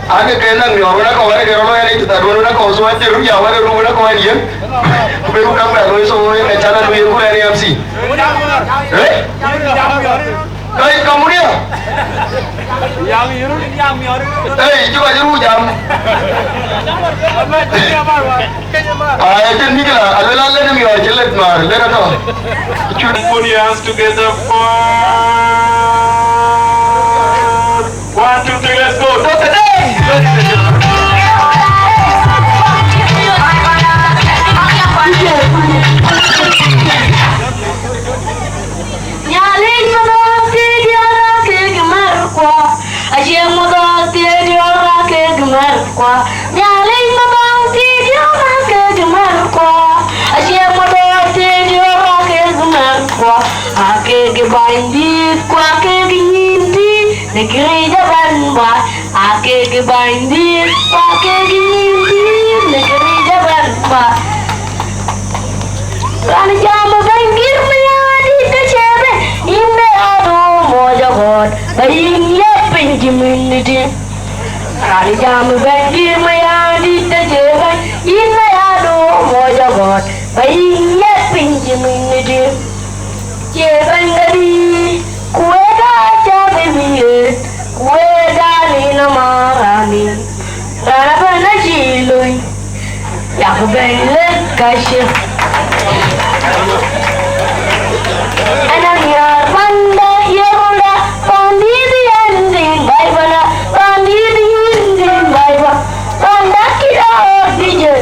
Ake ke na miɔɔr wën akɔ̈u, ake ke rɔt lɔ yɛn ë cï that wën akɔ̈u, so ake run ya wën run wën akɔ̈u ɛn yen. Ku be run kaŋ bɛ loi, so yen ka cän a lui ku ɛn M C. Eh? Ka, ka munia? Ei, cï kɔc ruu jam. Ai, acïn mïkëla, aluel alë në miɔɔr cï lët määr, lët atɔ̈. Put your hands together for one, two, three, let's go. Doctor Deng, ladies and gentlemen. Nhialic madhɔl thiëëc diɔ̈ɔ̈r aa kek mär kuɔ, acie madhɔl thiëëc diɔ̈ɔ̈r aa kek mär kuɔ. Nhialic madhɔl thiëëc diɔ̈ɔ̈r aa kek mär kuɔ, acie madhɔl thiëëc diɔ̈ɔ̈r aa kek mär kuɔ. Aa kek bänydït ku aa kek nyïndït në këric ëbɛ̈n bä. Aa kek bänydït ku aa kek nyïndït në këric ëbɛ̈n bä. Raan jam ë bɛ̈ny Kiir Mayardït ke cie bɛ̈ny, yïn ë ya du moc agɔ̈t, ba yïn ye piny cï mïn ë tim. Raan jam ë bɛ̈ny Kiir Mayardït ke cie bɛ̈ny, yïn ë ya du moc agɔ̈t, ba yïn ye piny cï mïn ë tim. Cie bɛ̈ny kedï, ku wek aa cä bï miëët, ku wek aa nin amär raan nin. Raan ëbɛ̈n acï lony, yak bɛ̈ny lëk ka cï. Ënë nhiaar panda ye runda, pandït yɛn dhïn baai pana, pandït yïn dhïn baai pa, panda kï rɔɔr dï jël.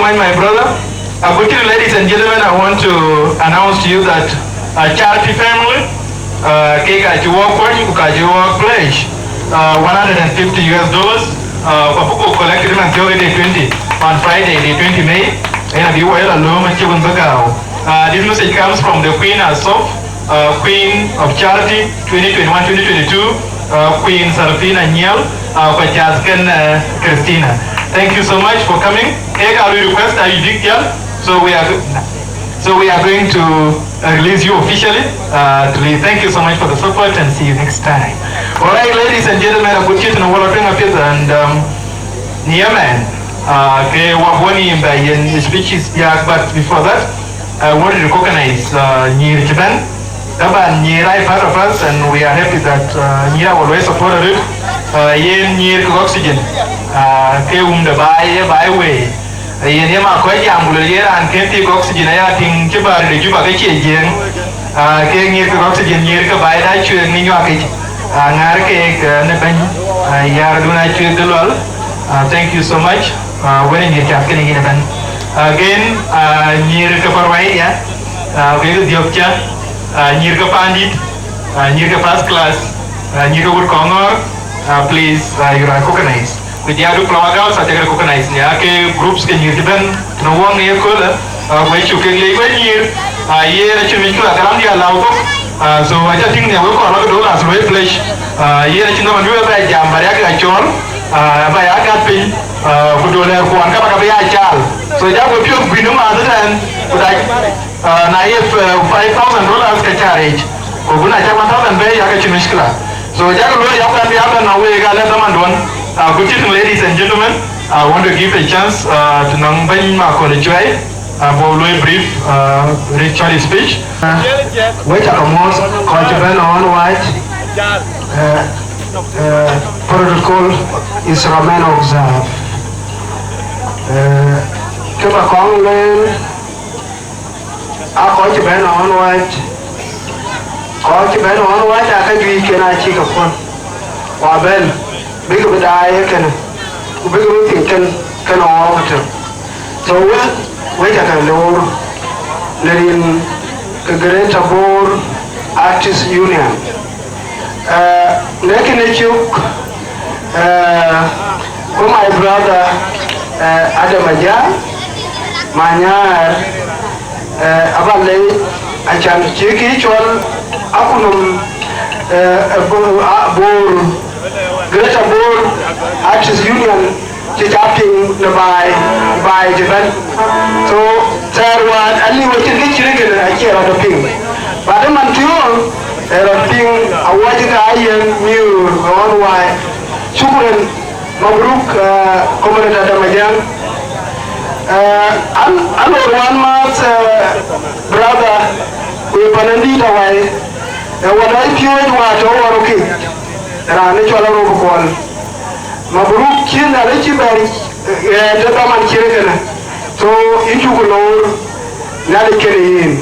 My, my brother, uh, good evening, ladies and gentlemen. I want to announce to you that uh, Charity family, uh, ke ka cï wɔ kuɔny, ku ka cï wɔ pledge uh, one hundred fifty U S dollars. Uh, ku abuk collected man thiɔ̈k day twenty, on Friday, day twenty May. Yen abï wɔ yela lööm acï wën bï gääu. Uh, this message comes from the Queen herself, uh, Queen of Charity, twenty twenty-one twenty twenty-two, uh, Queen Serafina Nyiɛl, uh, ku jazz ken uh, Christina. Thank you so much for coming. Kek aa lui request, are you big girl? So we are, so we are going to uh, release you officially. Uh, to leave. Thank you so much for the support and see you next time. All right, ladies and gentlemen, a good cït në wɔ la tueŋ apiɛth and um, Niɛmɛn, uh, ke wɔ bɔ̈ në yïn bɛ yen speeches biäk, but before that, I want to recognize uh, nyïïr cï bɛ̈n. Taban nyïïr aa part of us and we are happy that uh, nyïïr our way supported it. Uh, yen nyïïr ke oxygen. Uh, ke wum de baai, ye baai wei. Yen ye ma kɔc jam ku luel ye raan kën tik oxygen aya tïŋ cï bäär de Juba ke cie jiëëŋ. Ah, ke nyïïr ke oxygen nyïïr ke baai da cuëëk në nyuak yic. Ah, ŋäär keek eh, në bɛ̈ny. Ah, yäär dun a cuëëk de lual. Ah, thank you so much. Ah, wën nyïïr cath kënë yïn ëbɛ̈n. Again, ah, nyïïr ke paruai ya. Ah, wek dhiɔp ca. Ah, nyïïr ke pandït. Ah, nyïïr ke first class. Ah, nyïïr ke wut kɔŋɔ̈ɔ̈r. Ah, please, ah, you are recognized. Ku diäär du Flower Girls acäk recognize ya ke groups ke nyïïr cï bɛ̈n tënë wɔŋ në ye köölë, ah, ku acuk kek leec wek nyïïr, ah, yen acïn mïckila kalam diäär lau thok, ah, so aca tïŋ nhial wek kɔɔr lɔ ke dollars luɔi pledge, ah, yen acïn dhaman bï wek bɛ jam ba riäk ya cɔɔl, ah, ba ya gät piny, ah, ku dollar kuɔn ka ba ka bï ya caal. So jak we piɔ̈th guinë maath ëtɛ̈ɛ̈n, ku dac, ah, na ye, eh, five thousand dollars ka ca reec. Ku bï na cak one thousand bɛ̈ɛ̈i, yak acïn mïckila. So, yak luɔi yak kuɛn bï abɛ̈n na wek alɛ dhamanduɔn. Uh, good evening, ladies and gentlemen. I want to give a chance uh, to nɔŋ bɛ̈ny Makol Cuɛi, uh, bï luɔi brief, uh, rich short speech. Uh, we cak a mɔ̈ɔ̈th kɔc cï bɛ̈n ɣɔn wac. Uh, uh, protocol is remain observed. Uh, kë ba kɔŋ lueel, a kɔc cï bɛ̈n ɣɔn wac, kɔc cï bɛ̈n ɣɔn wac aa ka juëc ken aa cïk ke kuɔn, ku abɛ̈n bïk bï daai ë kënë, ku bïk bï piŋ kën kën ɣɔɔk ëtök. So wek, wek cä ke loor në rin ke Greater Bor Artist Union. Uh, në kënë cök, uh, ku my brother, uh, Adam Ajak, Manyar, uh, aba lec acan cï kï cɔl akunum, uh, Bor, Greater Bor Artist Union, cï ca piŋ në baai, baai cï bɛ̈n. So thɛɛr wään aliu acïn kë cït kënë acie rɔt piŋ. But ëman thiöör ë rɔt piŋ awɔc ka yen miöör ɣɔn waai. Shukran, mabruk, uh, comrade Adam Ajak. Uh, an, an lor wään maath, uh, brother, ku ye panandït awai. Ë wä dɔc piööc wä tɔ̈u wä rokï. Raan ë cɔl Arop Kuɔl. Mabruk cï Nhialic cï bɛ̈ɛ̈r, eh, të dhaman cït kënë. So, yïn cuk loor Nhialic kënë yïn.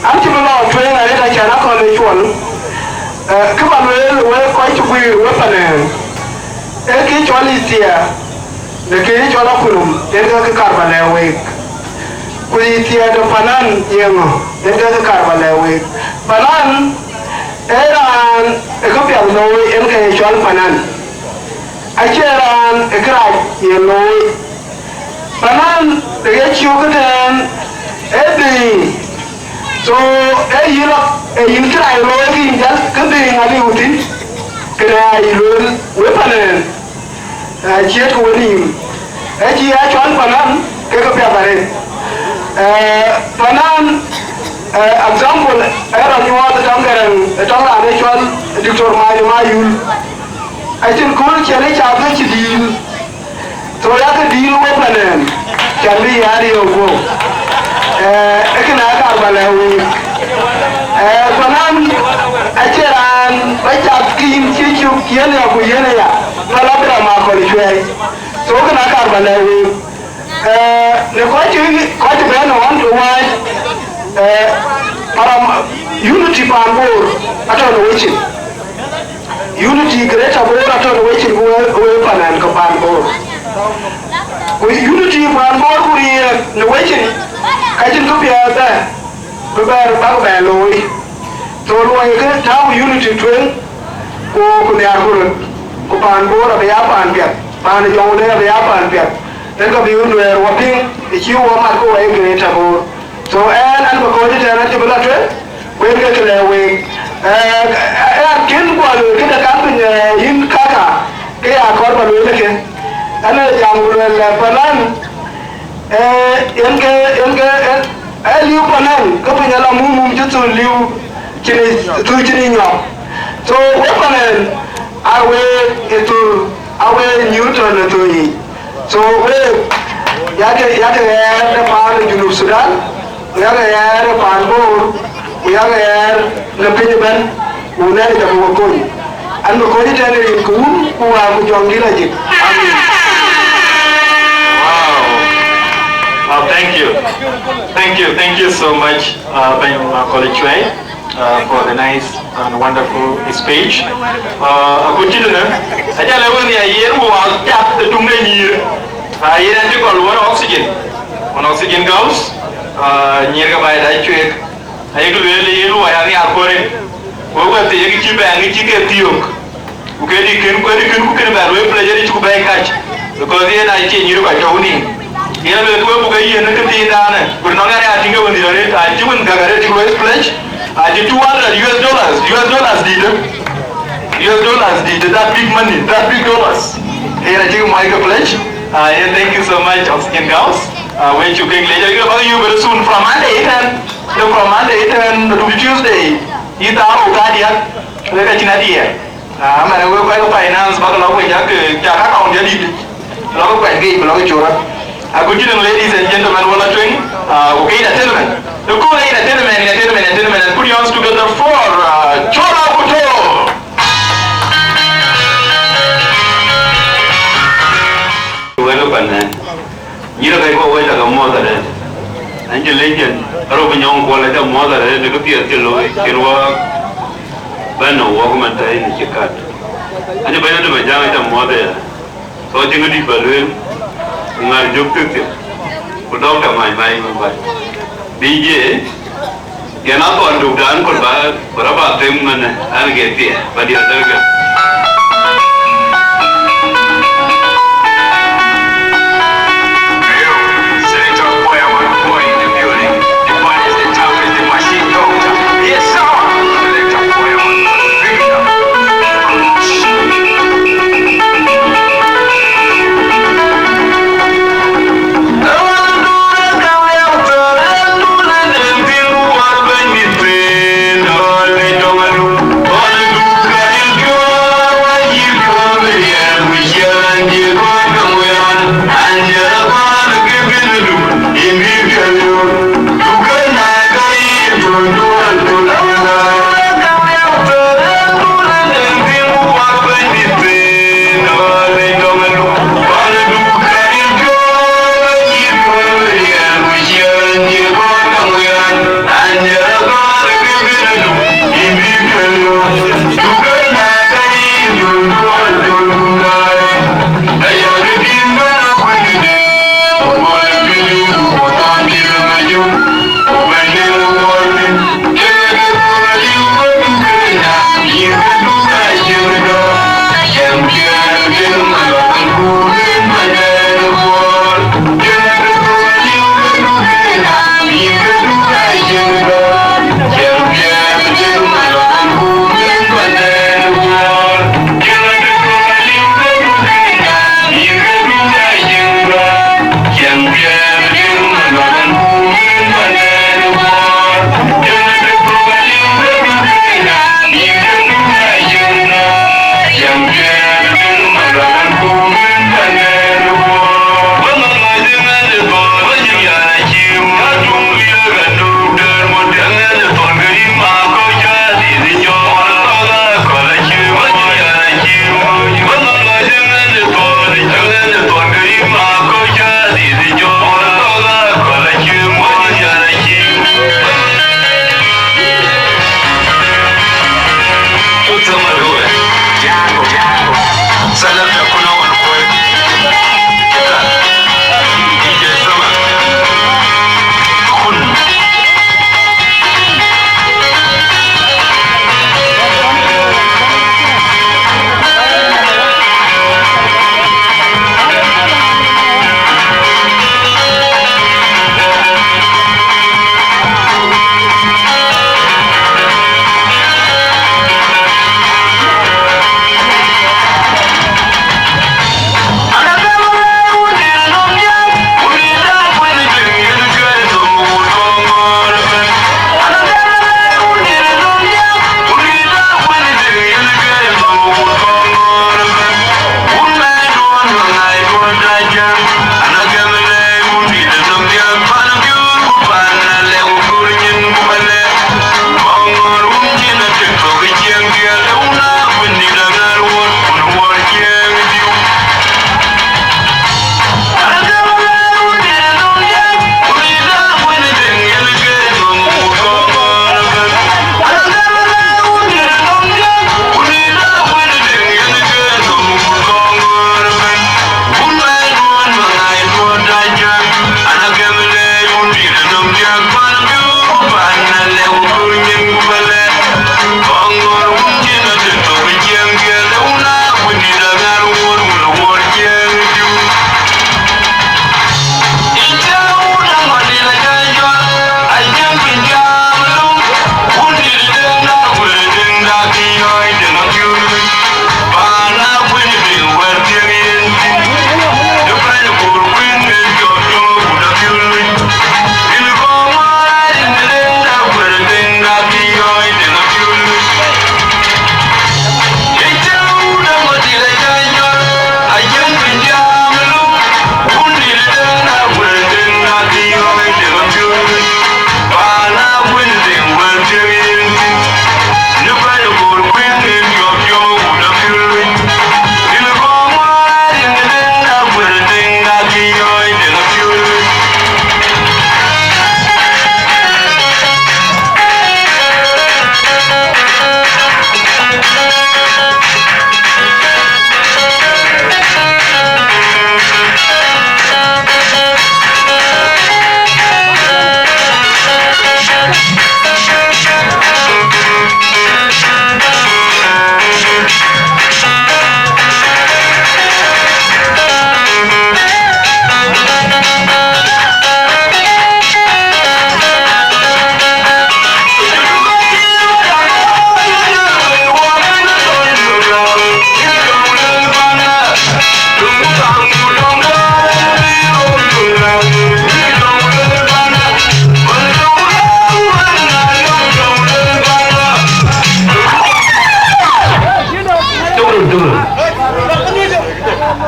An cï bï lɔ tueŋ arëët acan akɔ̈l ë cuɔl, eh, kë ba lueel wek kɔc cï guiir wek panɛɛn, ee kë cɔl yïthia, në kë cɔl akunum, yen ke kë kaar ba lɛ̈k week. Ku yïthia de panan yeŋö, yen ke kë kaar ba lɛ̈k week. Panan ee raan ë këpiɛth looi, yen ke ye cɔl panan. Acie raan ë kërac ye looi. Panan ë ye ciök ëtɛ̈ɛ̈n ë dhëëŋ. So, ee yïn lɔ, ee yïn kërac looi kï yïn jäl, kë dhëëŋ aliu thïn. Kënë aa yï lueel, wek panan, aa ciët ke wenïïm. Ë cï ya cɔl panan, ke ke piath arëët. Eh, panan, eh, example, ee rɔt nyuɔɔth ë tɔŋ Gɛrɛŋ, ë tɔŋ raan ë cɔl Doctor Many Mayul. Acïn kööl ciɛn ë cath ke cï dïïl. So, yakë dïïl wek panan, can bï ya riëëu guöp. Eh, ë kënë aa kaar ba lɛ̈k week. Eh, panan, acie raan ba cath ke yïn cï cök, yen ya ku yen aya, ba la bï rɔt ma kɔl cuɛɛi. So, kënë aa kaar ba lɛ̈k week. Eh, në kɔc cï, kɔc cï bɛ̈n ɣɔn ke wac, eh, param, unity paan Bor atɔ̈ në wecin. Unity Greater Bor atɔ̈ në wecin ku wek, wek panan ke paan Bor. Ku unity paan Bor ku riɛɛk në wecin, ka cïn kë piɛth bɛ bï bɛ̈ɛ̈r bäk bɛ looi. So luɔi kë tääu unity tueŋ, ku ku nhiaar ku röt, ku paan Bor abï ya paan piɛth, paan ë Jɔŋlei abï ya paan piɛth. Yen ka bï Nuɛɛr wɔ piŋ ë cï wɔ mat ku wɔ ye Greater Bor. So ɣɛn, ɣɛn bï kɔ̈ɔ̈c ëtɛ̈ɛ̈n, acï bï la tueŋ, ku yen ke kë lɛ̈k week. Ɣɛn kën guɔ lueel këde kan piny, yïn kaka, ke ya kɔɔr ba lueel ëke. Ɣɛn ë jam ku lueel, panan, yen ke, yen ke, ë liu panan, ke piny ala mum mum cï thul liu cïn, thul cïn nyɔk. So wek panan, a wek ë thul, a wek nyuuth tɔ̈ në thul yic. So wek, yakë, yakë ɣɛɛr de paan ë Junub Thudan, ku yakë ɣɛɛr de paan Bor, ku yakë ɣɛɛr në piny ëbɛ̈n, ku Nhialic abï we kony. Ɣɛn bï kɔ̈ɔ̈c ëtɛ̈ɛ̈n rin ke Wun ku Wät ku Jɔŋdït Lajik. Amen. Wow. Uh, thank you. Thank you. Thank you so much, uh, Ben Macaulay Chuei, uh, for the nice and wonderful speech. Uh, akut cï tënë, ajal ë wën ya yen wä cath ë tuŋ de nyïïr. Uh, yen an cï kɔl wën oxygen. Wën oxygen girls, uh, nyïïr ke baai da cuek. Ayek lueel yen wä ya nhiaar kuɔ̈re. Wek wä thiëëk cï bɛ̈ɛ̈ŋ cï ke thiök. Ku këdï kën, këdï kën, ku kën bɛ lueel pledge ëdï cuk bɛ̈ɛ̈i kac. Because yen acie nyïïr kɔc tɔ̈u nïïm. Yen lueel wek buk ke yiën ë këthiindanë. Ku nɔŋ ɣɛn ya tïŋ ke wën dhil arëët, acï wën gäk arëët cï lueel pledge. Acï two hundred U S dollars, U S dollars dïïtë. U S dollars dïïtë, that big money, that big dollars. Yen acï muɔc ke pledge. Ah, yen thank you so much, Oxygen Girls. Ah, we cuk kek leec, we bäk yök very soon from Monday ëtɛ̈ɛ̈n. Në from Monday ëtɛ̈ɛ̈n, to Tuesday. Yï thaar rou thaa diäk, we ka cïn adiɛɛr. Ah, man, we kɔc ke finance bäk lɔ kuec, jak, jak account jadït, lɔ ke kuɛc geec, bï lɔ ke cor. Agut cï tënë, ladies and gentlemen, wala tueŋ, ah, ku ke entertainment. Ëkööl entertainment, entertainment, entertainment, and put your hands together for, ah, Col Akuto. Wek ë panë. Nyïïr kɔc kɔ̈k, wek cä ke muɔ̈th arëët. An cï lec cin, aröp ë nyɔŋ kuɔl, acä muɔ̈th arëët në këpiɛth cï looi, cïn wä bɛ̈n në wok man tɛ̈i në cï kat. An cï bɛ̈ny Adem Ajäŋ, acä muɔ̈th aya. So, cïn këdït bä lueel, ku ŋäär jök thiëk thiëk, ku dɔk tɔ mac mac ku bac. D J, yɛn a thɔn dukdan, ku ba, ku rɔ ba them man, an ke thiɛ, ba diɛl dɛ̈rkë.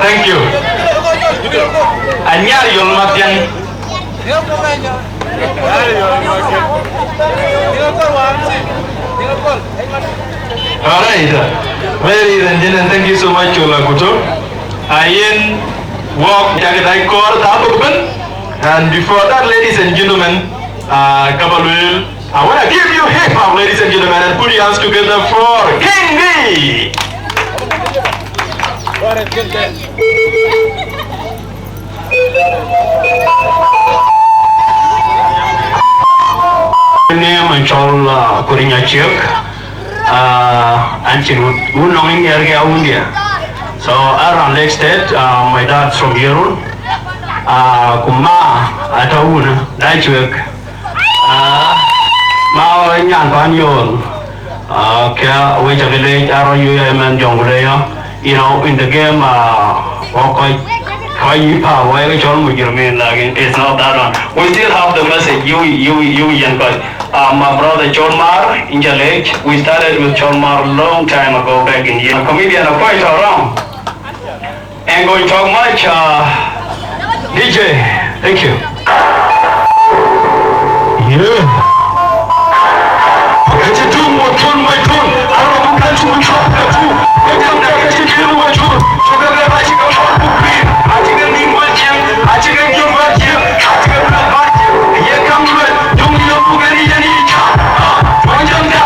Thank you. Anyar Yol Mathiang. All right. Ladies and gentlemen, thank you so much, Chola Kuto. Ayen wok cak dai kor tabuk ben. And before that, ladies and gentlemen, uh, Kabalwel, I want to give you hip hop, ladies and gentlemen, and put your hands together for King D. Name and Chol, uh, Kurinya Chiok. Uh, and she would, who know in here, yeah, India. So, around Lake State, uh, my dad's from Yerul. Uh, kuma, ata una, dai Chiok. Ah, ma nyan pan yol. Ah, kë wec abï leec, arɔ yu ya man jɔŋ le ya. You know, in the game, uh, okay, kɔc yï pa wek cɔl mujrimin, like, it's not that one. We still have the message. You, you, you, yen kɔc. Uh, my brother Chol Mar, in Jalech, we started with Chol Mar long time ago back in year. Comedian, a quite around. And going talk much, uh, D J, thank you. Yeah. Ëcï tuŋ wä tuɔ̈n wä tuɔ̈n, arɔ ku kan tuŋ cɔk ka tuŋ. Wä jam da ka cï kën wä tuɔ̈n. Cɔk ka ka cï ka mɔr ku pïïr. Acï ka nin wä ciëŋ, acï ka jur wä ciëŋ, acï ka bla bä ciëŋ. Ye kam luel, tuŋ yök ku kën yen yï ca. Wä jam da.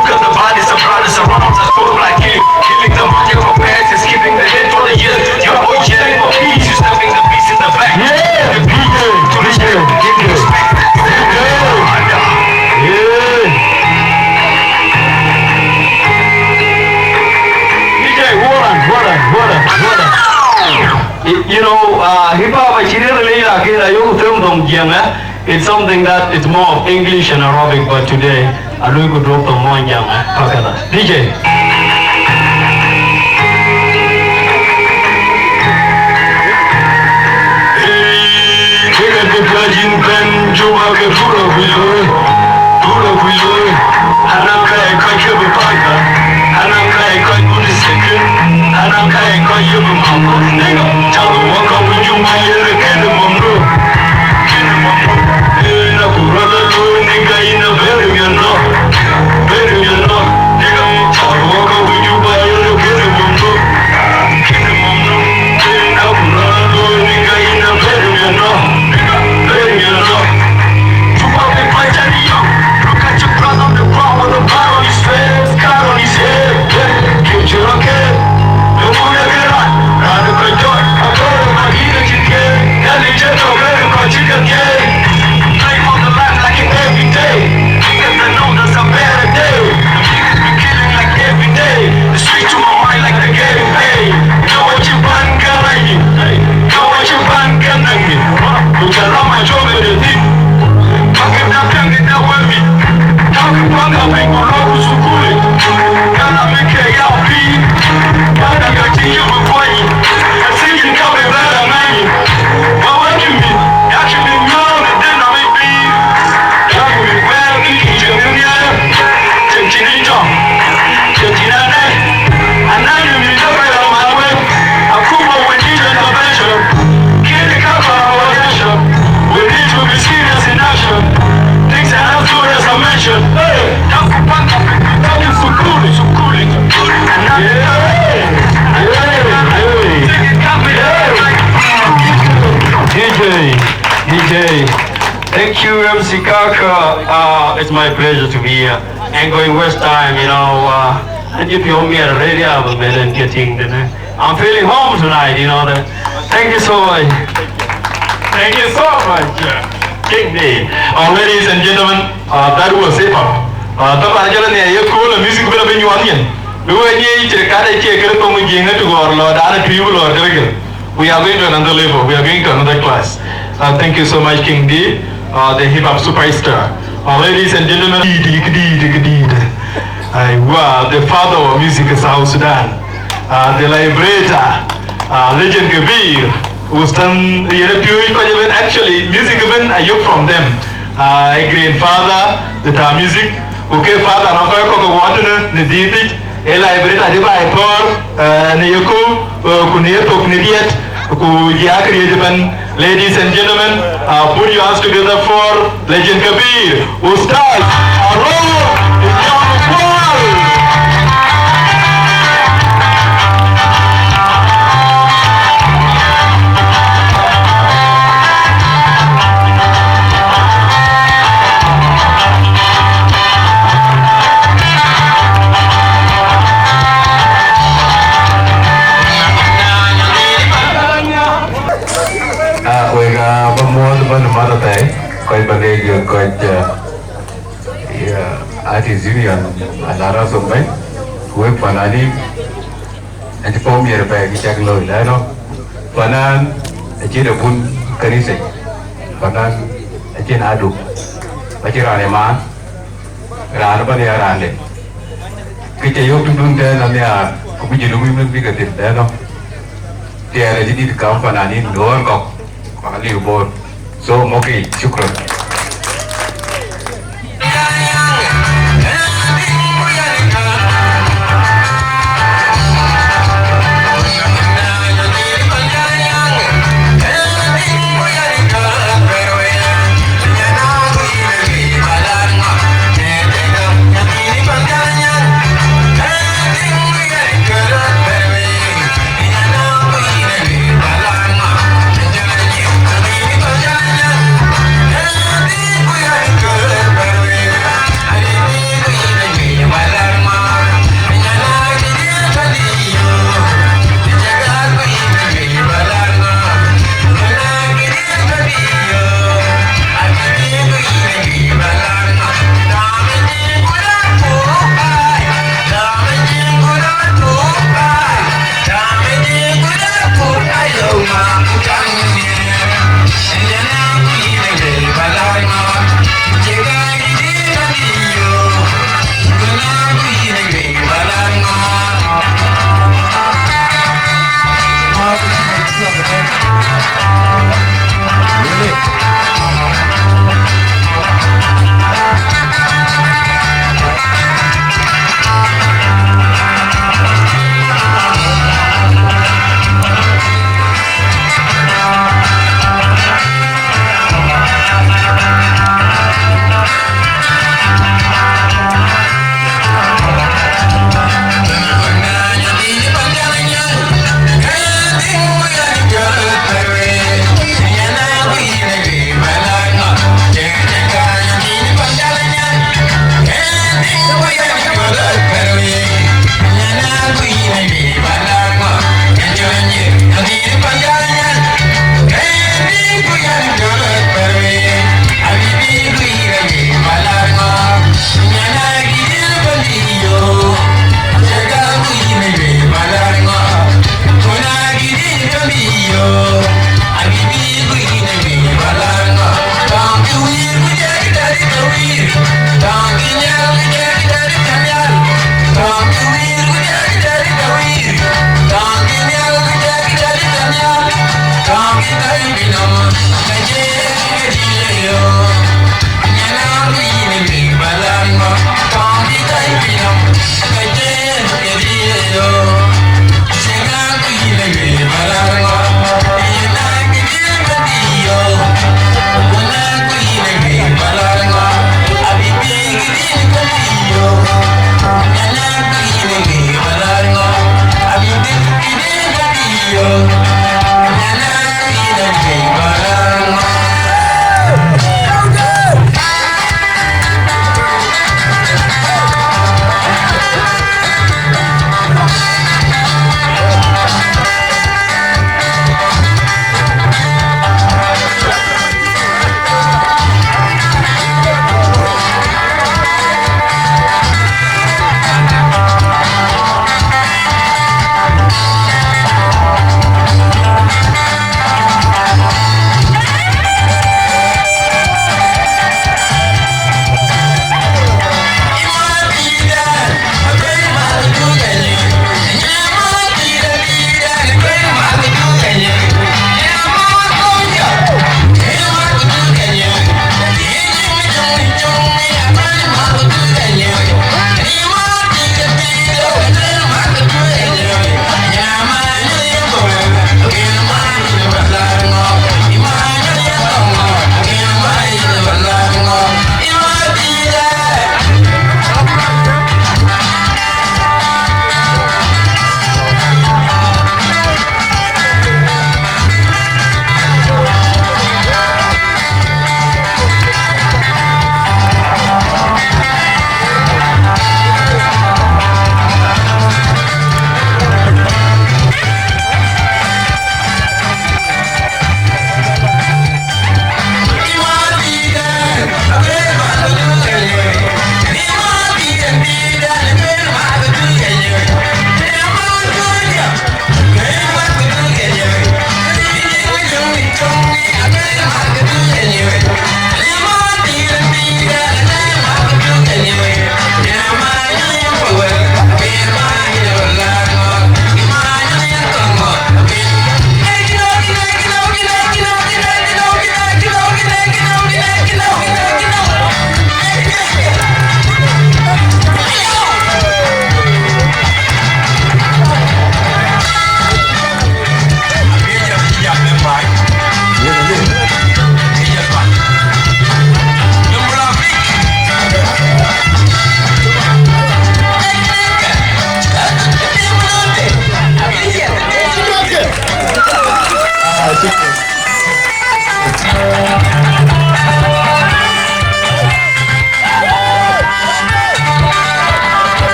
Look at the bodies of brothers and moms that spoke like you. Killing the market for parents is keeping the dead for the years. You're all yelling for peace, you're stabbing the beast in the back. Yeah, D J, D J, D J. Yeah. D J, hold on, hold on, hold on, hold on. Y-, you know, uh, hip hop, I should really like it. I don't them, them, yeah, man. It's something that it's more of English and Arabic, but today, I look good drop the one, yeah, man. Fuck that. D J. Kek apiɛth ka cïn bɛ̈n Juba ke Tura kuc looi, Tura kuc looi. Anɔŋ ka ye kɔc ke bï panda, anɔŋ ka ye kɔc bï second, anɔŋ ka ye kɔc ye bï mama. Nigga, cak wä ka wïc Juba ye le kënë mɔm looi, kënë mɔm looi. Ëë, na ku rɔt la looi, nigga, yïn a very, you know, very, you know. Nigga, cak wä ka wïc Juba ye le kënë mɔm looi. Pray for the life like it every day. Niggas that know there's a better day. Niggas be killing like every day. The street to my mind like the game pay. Now what you ban can I need? Now what you ban can I need? Ku ca rɔm a jɔm ë dë thïn. Pakë da piɛŋ kë da wëmi. Kakë panda piny ku rɔɔk ku thukul. Kana mi ke ya piny. Panda ka cï yï ku kuany. Ka cï yïn ka bï bɛ̈n aŋany. Ba wä cï mïth, ya cï mïth nyuɔɔth ë dhël nɔm ë pïïr. Ya cï mïth wɛɛr kë cï cïn ë nhiɛɛr. Cïn cïn ë tɔŋ. Cïn cïn ë nɛ̈i. Anɛ̈i mïth ë bɛ̈n rɔm a wek. Akuma, we need intervention. Kid ka kɔn our nation. We need to be serious in action. Things are not good as I mentioned. Hey, that's the fact of it. That is sukuli, sukuli. And that is D J, D J. Thank you, M C Kaka. Uh, it's my pleasure to be here. And going West time, you know, uh, Cï piɔ̈u miɛt arëët ya bï bɛ̈n en cï tïŋ tënë. I'm feeling home tonight, you know that. Thank you so much. Thank you so much, uh, King D. Uh, ladies and gentlemen, uh, that was hip hop. Uh, taban jɔl nhiɛɛr ye kööl ë music bï la bï nyuɔɔth nyin. Bï we nyic cï kat acie kërë thoŋ ë Jiëŋ ë tïgɔ̈ɔ̈r lɔɔrdan ë tui bï lɔɔr kërë kërë. We are going to another level. We are going to another class. Uh, thank you so much, King D, uh, the hip hop superstar. Uh, ladies and gentlemen, Didi, Didi, Didi. Aiwa, the father of music in South Sudan. Uh, the liberator, uh, legend Kabir, Ustan, yene piööc kɔc ëbën, actually, music ëbën, I hear from them. Uh, a grandfather, the ta music, okay, father, na kɔc kɔ̈k ke wɔn tënë, në dhiëthic, ë liberator, adï ba ë thɔ̈ɔ̈r, uh, në ye kɔ̈u, uh, ku në ye thok në diɛt, ku jia këriëëc ëbën. Ladies and gentlemen, uh, put your hands together for Legend Kabir, Ustaz Arol Inyam Kual. Ah, wek, ah, ba muɔɔth ba në math apɛi, kɔc ba leec, kɔc, ah, yeah, Artist Union, ala ras ëbën, wek fananin, acï pɔ̈u miɛt apɛi kë cak looi, lɛ̈ɛ̈n ë fanan acïn abun kanitha, fanan acïn adu, acïn raan ë maan, raan ëbɛ̈n ya raan de. Kë ca yök tëdun tɛ̈n anhiaar, ku bï jël wïïk bï ke thil tɛ̈n ë. Tiɛɛl acï dït kam fananin ɣɔ̈ɔ̈r kɔ̈k, ku aliu Bor. So, mɔ̈kkï, shukran.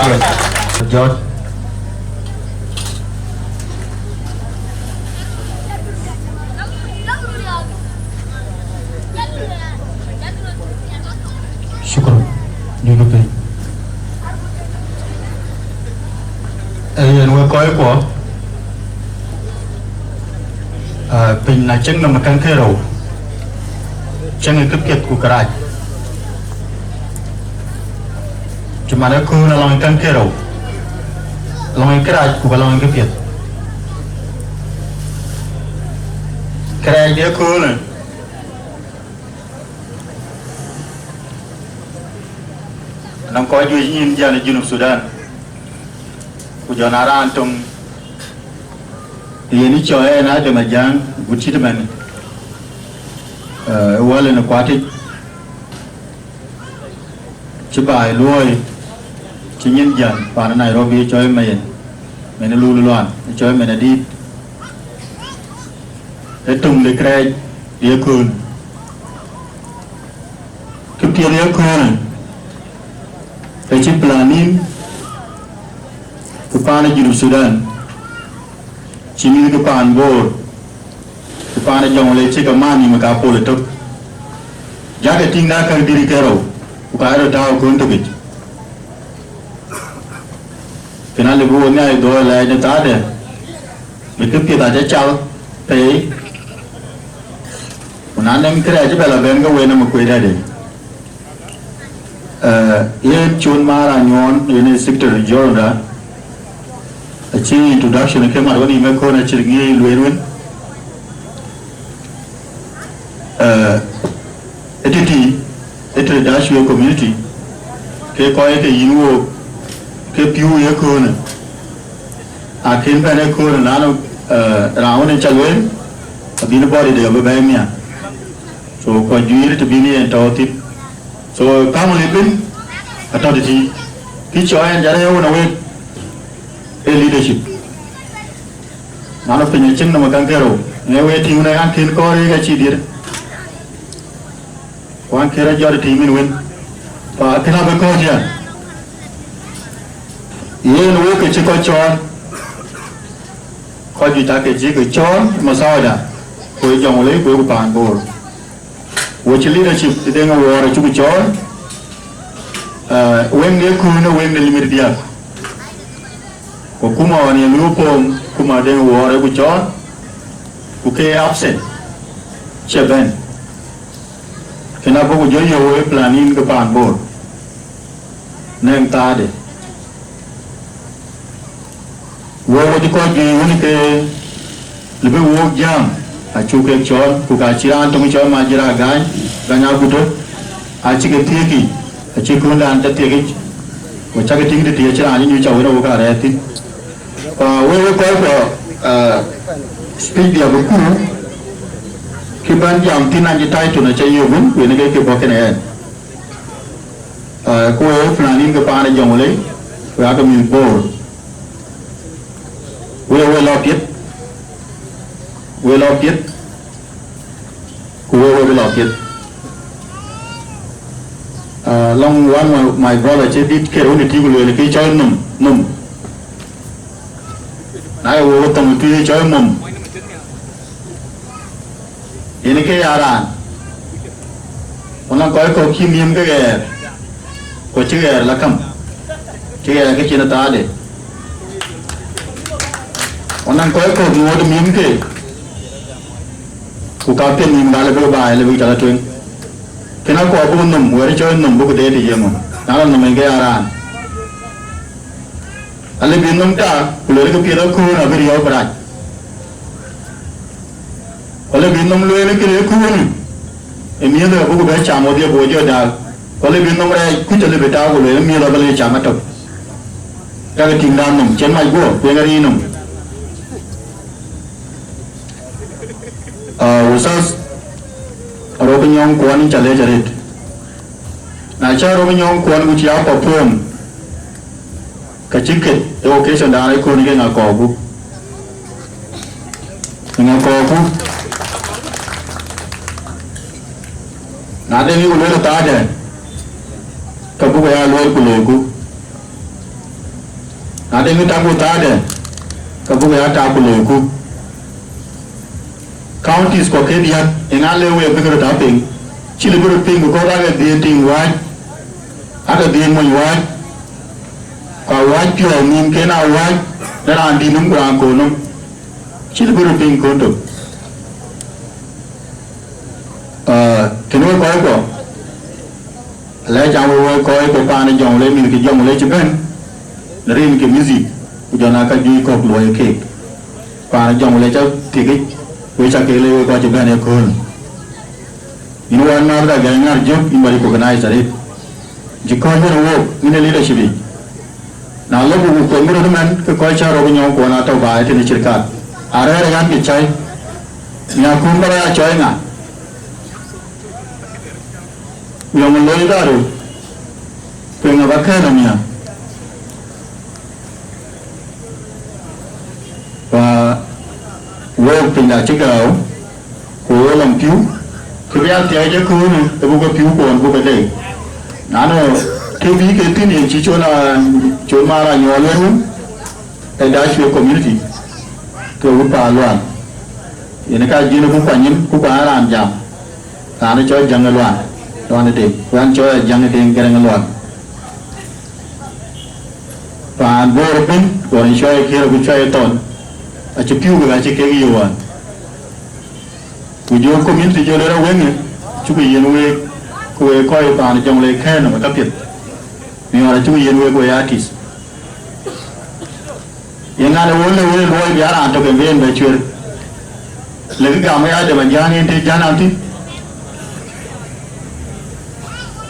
Jɔt. Shukran. Nyuku piny. Ee yen wek kɔc kuɔ, aa, piny na cieŋ nɔm ë käŋ ke rou, cieŋ ë këpiɛth ku kërac. Cï man ëkööl alɔŋ ë käŋ ke rou, alɔŋ ë kërac ku alɔŋ ë këpiɛth. Kërɛɛc ëköölë, nɔŋ kɔc juëc nyin jän ë Junub Thudan, ku jɔn a raan töŋ yen ë cɔɔr ɛn Adem Ajäŋ, gut cït ëmɛn, ë wälë në kuatic, cï baai luɔ̈ɔ̈i, cï nyin jän paan ë Nairobi ë cɔɔr ëmɛn, mɛn ë Luul Luan ë cɔɔr ëmɛn adït, ë töŋ de kërɛɛc ëkööl. Këpiɛth ëköölë, ke cï planin ke paan ë Junub Thudan, cï mïth ke paan Bor, ke paan ë Jɔŋlei cï ke man nïm ë ka pol ëtök. Jakë tïŋ na käŋ dït ke rou, ku ka röt tääu ëkööl tökic. Kënë alëu bï wo nhiaar ë dhöl lɛɛc në thaade, bï këpiɛth acä cal pei, ku na nɛŋ kërɛɛc cï bɛ lɔ bɛ̈n ke wën ë më kueer dɛ̈t. Ee, yen Con Mar Anyuɔɔn, yen ë Secretary General da, acï introduction ke mat wën ë yïm ëkööl acï ŋiɛc lueel wën. Ee, ëtïtï, ëtï Dutch Wave community, ke kɔc ke yïn wook, ke pïu ëköölë, akën bɛ̈n ëköölë, nanu, ee, raan wën ë cä lueel, abï në bɔ̈ dït abï bɛ̈ɛ̈i miäk. So, kɔc juiir të bï në yen tɔ̈ thïn. So, family bïn atɔ̈ tëtï, kï cɔɔr ɛn jɔ rɛ̈ɛ̈r wën awek, ee leadership. Nanu piny acïn nɔm ë käŋ ke rou, në wek tïŋ në ɣän kën kɔɔr yiic acï diɛ̈t. Ku ɣän kën rɔt jɔt ë tïŋ min wën, pa kën abï kɔ̈ɔ̈c ya. Yen wek ke cï kɔc cɔɔl, kɔc juëc aake cï ke cɔɔl ë Mathawada, ku ë Jɔŋlei, ku ë ku paan Bor. Wo cï leadership ë Deŋ Wuɔɔr acuk cɔɔl, ee, weŋ de ëköölë, weŋ de limit diäk. Ku kuma ɣɔn ye lueel pom, kuma Deŋ Wuɔɔr ë ku cɔɔl, ku ke absent, cï bɛ̈n. Kën abɔ̈ ku jɔ yök wek planin ke paan Bor, nɛŋ thaade. Wek wo cï kɔc juëc wën ke lëu bï wok jam, acuk kek cɔɔl, ku ka cï raan töŋ cɔl Majira Gany, Gany Agutë, acï ke thiëëkic, acï kööldan cä thiëëkic, ku cä ke tïŋ tëtï acï raan cï nyuc cä wën ë wok arɛɛr thïn. Pa wek wek kɔc kuɔ, aa, speech diɛ̈ abï kuur, kï bän jam thïn an cï tai tun acä yök wën, ku yen ke ke bɔ̈ kënë ɛn. Ee, ku wek planin ke paan ë Jɔŋlei, ku yak mïth Bor. Wek we lɔ piɛth, we lɔ piɛth, ku wek we bï lɔ piɛth. Ee, lɔŋ one my, my brother cï dït kër wën ë tïŋ ku lueel kë cɔl nhom, nhom. Na ye wok thoŋ ë tui cɔl nhom. Yen ke ya raan. Ku nɔŋ kɔc kɔ̈k cï miëm ke ɣɛɛr, ku cï ɣɛɛr la käm, cï ɣɛɛr ke cin ë thaade. Ku nɔŋ kɔc kɔ̈k ŋoot miëm ke, ku ka piɛth nïïm ka lë bï baai lë bï cä la tueŋ. Kën akɔɔr buk nhom, wɛ̈t cɔl nhom buk deet ë yem, na la nhom en ke ya raan. Alë bï nhom tak, ku luelë ke piɛth aköör abï riɔ̈ɔ̈k bï rac. Ku alë bï nhom lueel kënë ë kööl, ë miëth abuk bɛ cam wodhie buk jɔ daal. Ku alë bï nhom rɛɛc kuc alë bï tak, ku luelë miëth abï lë cam atök. Yak tïŋdan nhom, cïn mac guɔ, ku yen aric nhom. Aa, Ustaz, Arɔp Nyɔŋ Kuɔn, yïn ca leec arëët. Na cä Arɔp Nyɔŋ Kuɔn ku cï a perform, ka cï ket ë occasion dan ëkööl ke ŋa kɔɔrku? Ŋa kɔɔrku? Na de yï ku lueel ë thaade, ka buk ya lueel ku loiku. Deŋ tak ku thaade, ka buk ya tak ku loiku. Counties kɔ̈k ke diäk, eeŋa le week bï ke röt a piŋ? Cï lë bï röt piŋ, because ake dhiëëth tiŋ wääc, ake dhiëëth mony wääc, ku awääc piɔ̈ɔ̈th nïïm ken awääc në raan dït nɔm ku raan koor nɔm. Cï lë bï röt piŋ kön tök. Ah, tënë wek kɔckuɔ, alɛɛc an wek, wek kɔc ke paan ë Jɔŋlei, mïth ke Jɔŋlei cï bɛ̈n në rin ke music, ku jɔn aa ka juëc kɔ̈k luɔi keek. Paan ë Jɔŋlei ca thiëkic, wek ca ke le wek kɔc cï bɛ̈n ëkööl. Yïn wään Martha Gäi Ŋar Jök, yïn ba recognize arëët. Cï kɔc bɛ̈n ë wook, yïn ë leadership yic. Na lɔ buk kueŋ röt ëmɛn, ke kɔc cä rɔt nyɔŋ kuɔn atɔ̈ baai tënë cirkat. Arɛ̈ɛ̈r ë ɣän ke cäi. Miäkun bä rɔt aa cɔɔi ŋa? Yɔŋ looi dharu, kueŋ aba kɛ̈n ë miäk. Wa wëëu piny da cï gääu, ku wo lɔŋ piu, kë bï a thiɛɛc ëköölë, ë buk ke piu kuɔn buk ke dei. Na nɔ, kë bï ke thïn yen cï con a, con maar a nyuɔɔl wën wun, ë Dutch Wave Community, ke wut Paal Lual. Yen ka jiën ku kuany nyin, ku kuany raan jam. Raan cɔl Jäŋ ë Lual, Lual ë Deŋ, ku raan cɔl Jäŋ ë Deŋ Gɛrɛŋ ë Lual. Paan Bor ëbën, ɣɔn cuai Kiir ku cuai Thɔn, acï piu kek acï kek yï wään. Ku jɔ community jɔ lëër awëŋë, cuk yiën week, ku week kɔc paan Jɔŋlei kɛ̈ɛ̈n nɔm ë kapiɛth. Miɔɔr acuk yiën week, week artist. Ye ŋa le wël le wël luɔi bï a raan tök en bï en bɛ cuer? Lëkë gam ë Adam Ajäŋ en tëë jän an thïn.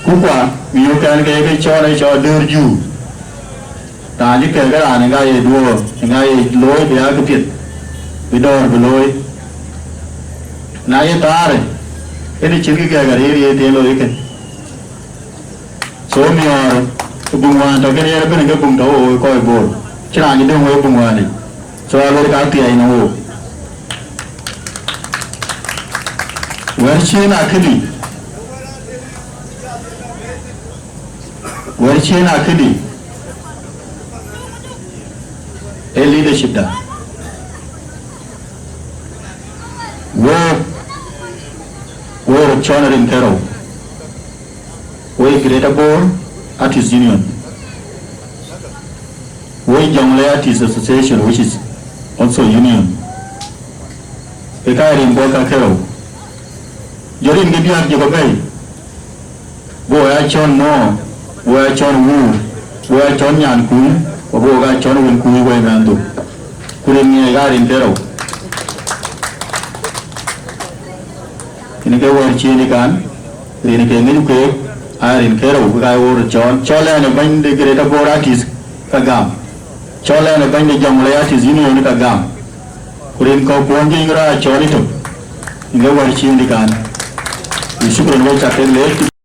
Ku kua, miöökɛn ke ke cɔɔl ë cɔɔl döör juu. Raan cï kɛ̈ɛ̈k ë raan ë ŋa ye duöör, ë ŋa ye looi bï a këpiɛth, bï dɔ̈ɔ̈r bï looi. Na ye thaarë, en ë cïn kë kɛ̈ɛ̈k arëër ye tëë looi ëkën. So miɔɔr ë buŋ wään tɔ kën yen ëbën ke buŋ tɔ wo kɔc Bor. Cïn raan cï döŋ wek buŋ wään yic. So aluel ka thiɛɛc në wo. Wɛ̈t cien akëdï. Wɛ̈t cien akëdï. Ee leadership da. Wo, wo röt cɔn rin kerou. Woi Greater Bor Artists Union, woi Jonglei Artists Association, which is also union. Ke ka rin bɔ̈ ka kerou. Jɔ rin ke diäk jɔ ke bɛ̈i. Bo ya cɔn mɔ, bo ya cɔn wu, bo ya cɔn nyan kuny, ku bo ka cɔn wën kuny woi mɛn dhuk. Ku rin ŋiɛc ka rin kerou. Kën ke wɛ̈ɛ̈r ciëëŋ ë kan, rin ke ŋic keek, aa rin ke rou, ke ka ye wo röt cɔɔl. Cɔl ɛn ë bɛ̈ny de Greater Bor Artist ka gam. Cɔl ɛn ë bɛ̈ny de Jonglei Artist Union ka gam. Ku rin kɔ̈k kuɔn juëc ke rɔt aa cɔɔl ë tök. Rin ke wɛ̈ɛ̈r ciëëŋ ë kan. Ku shukran wek cak kek leec.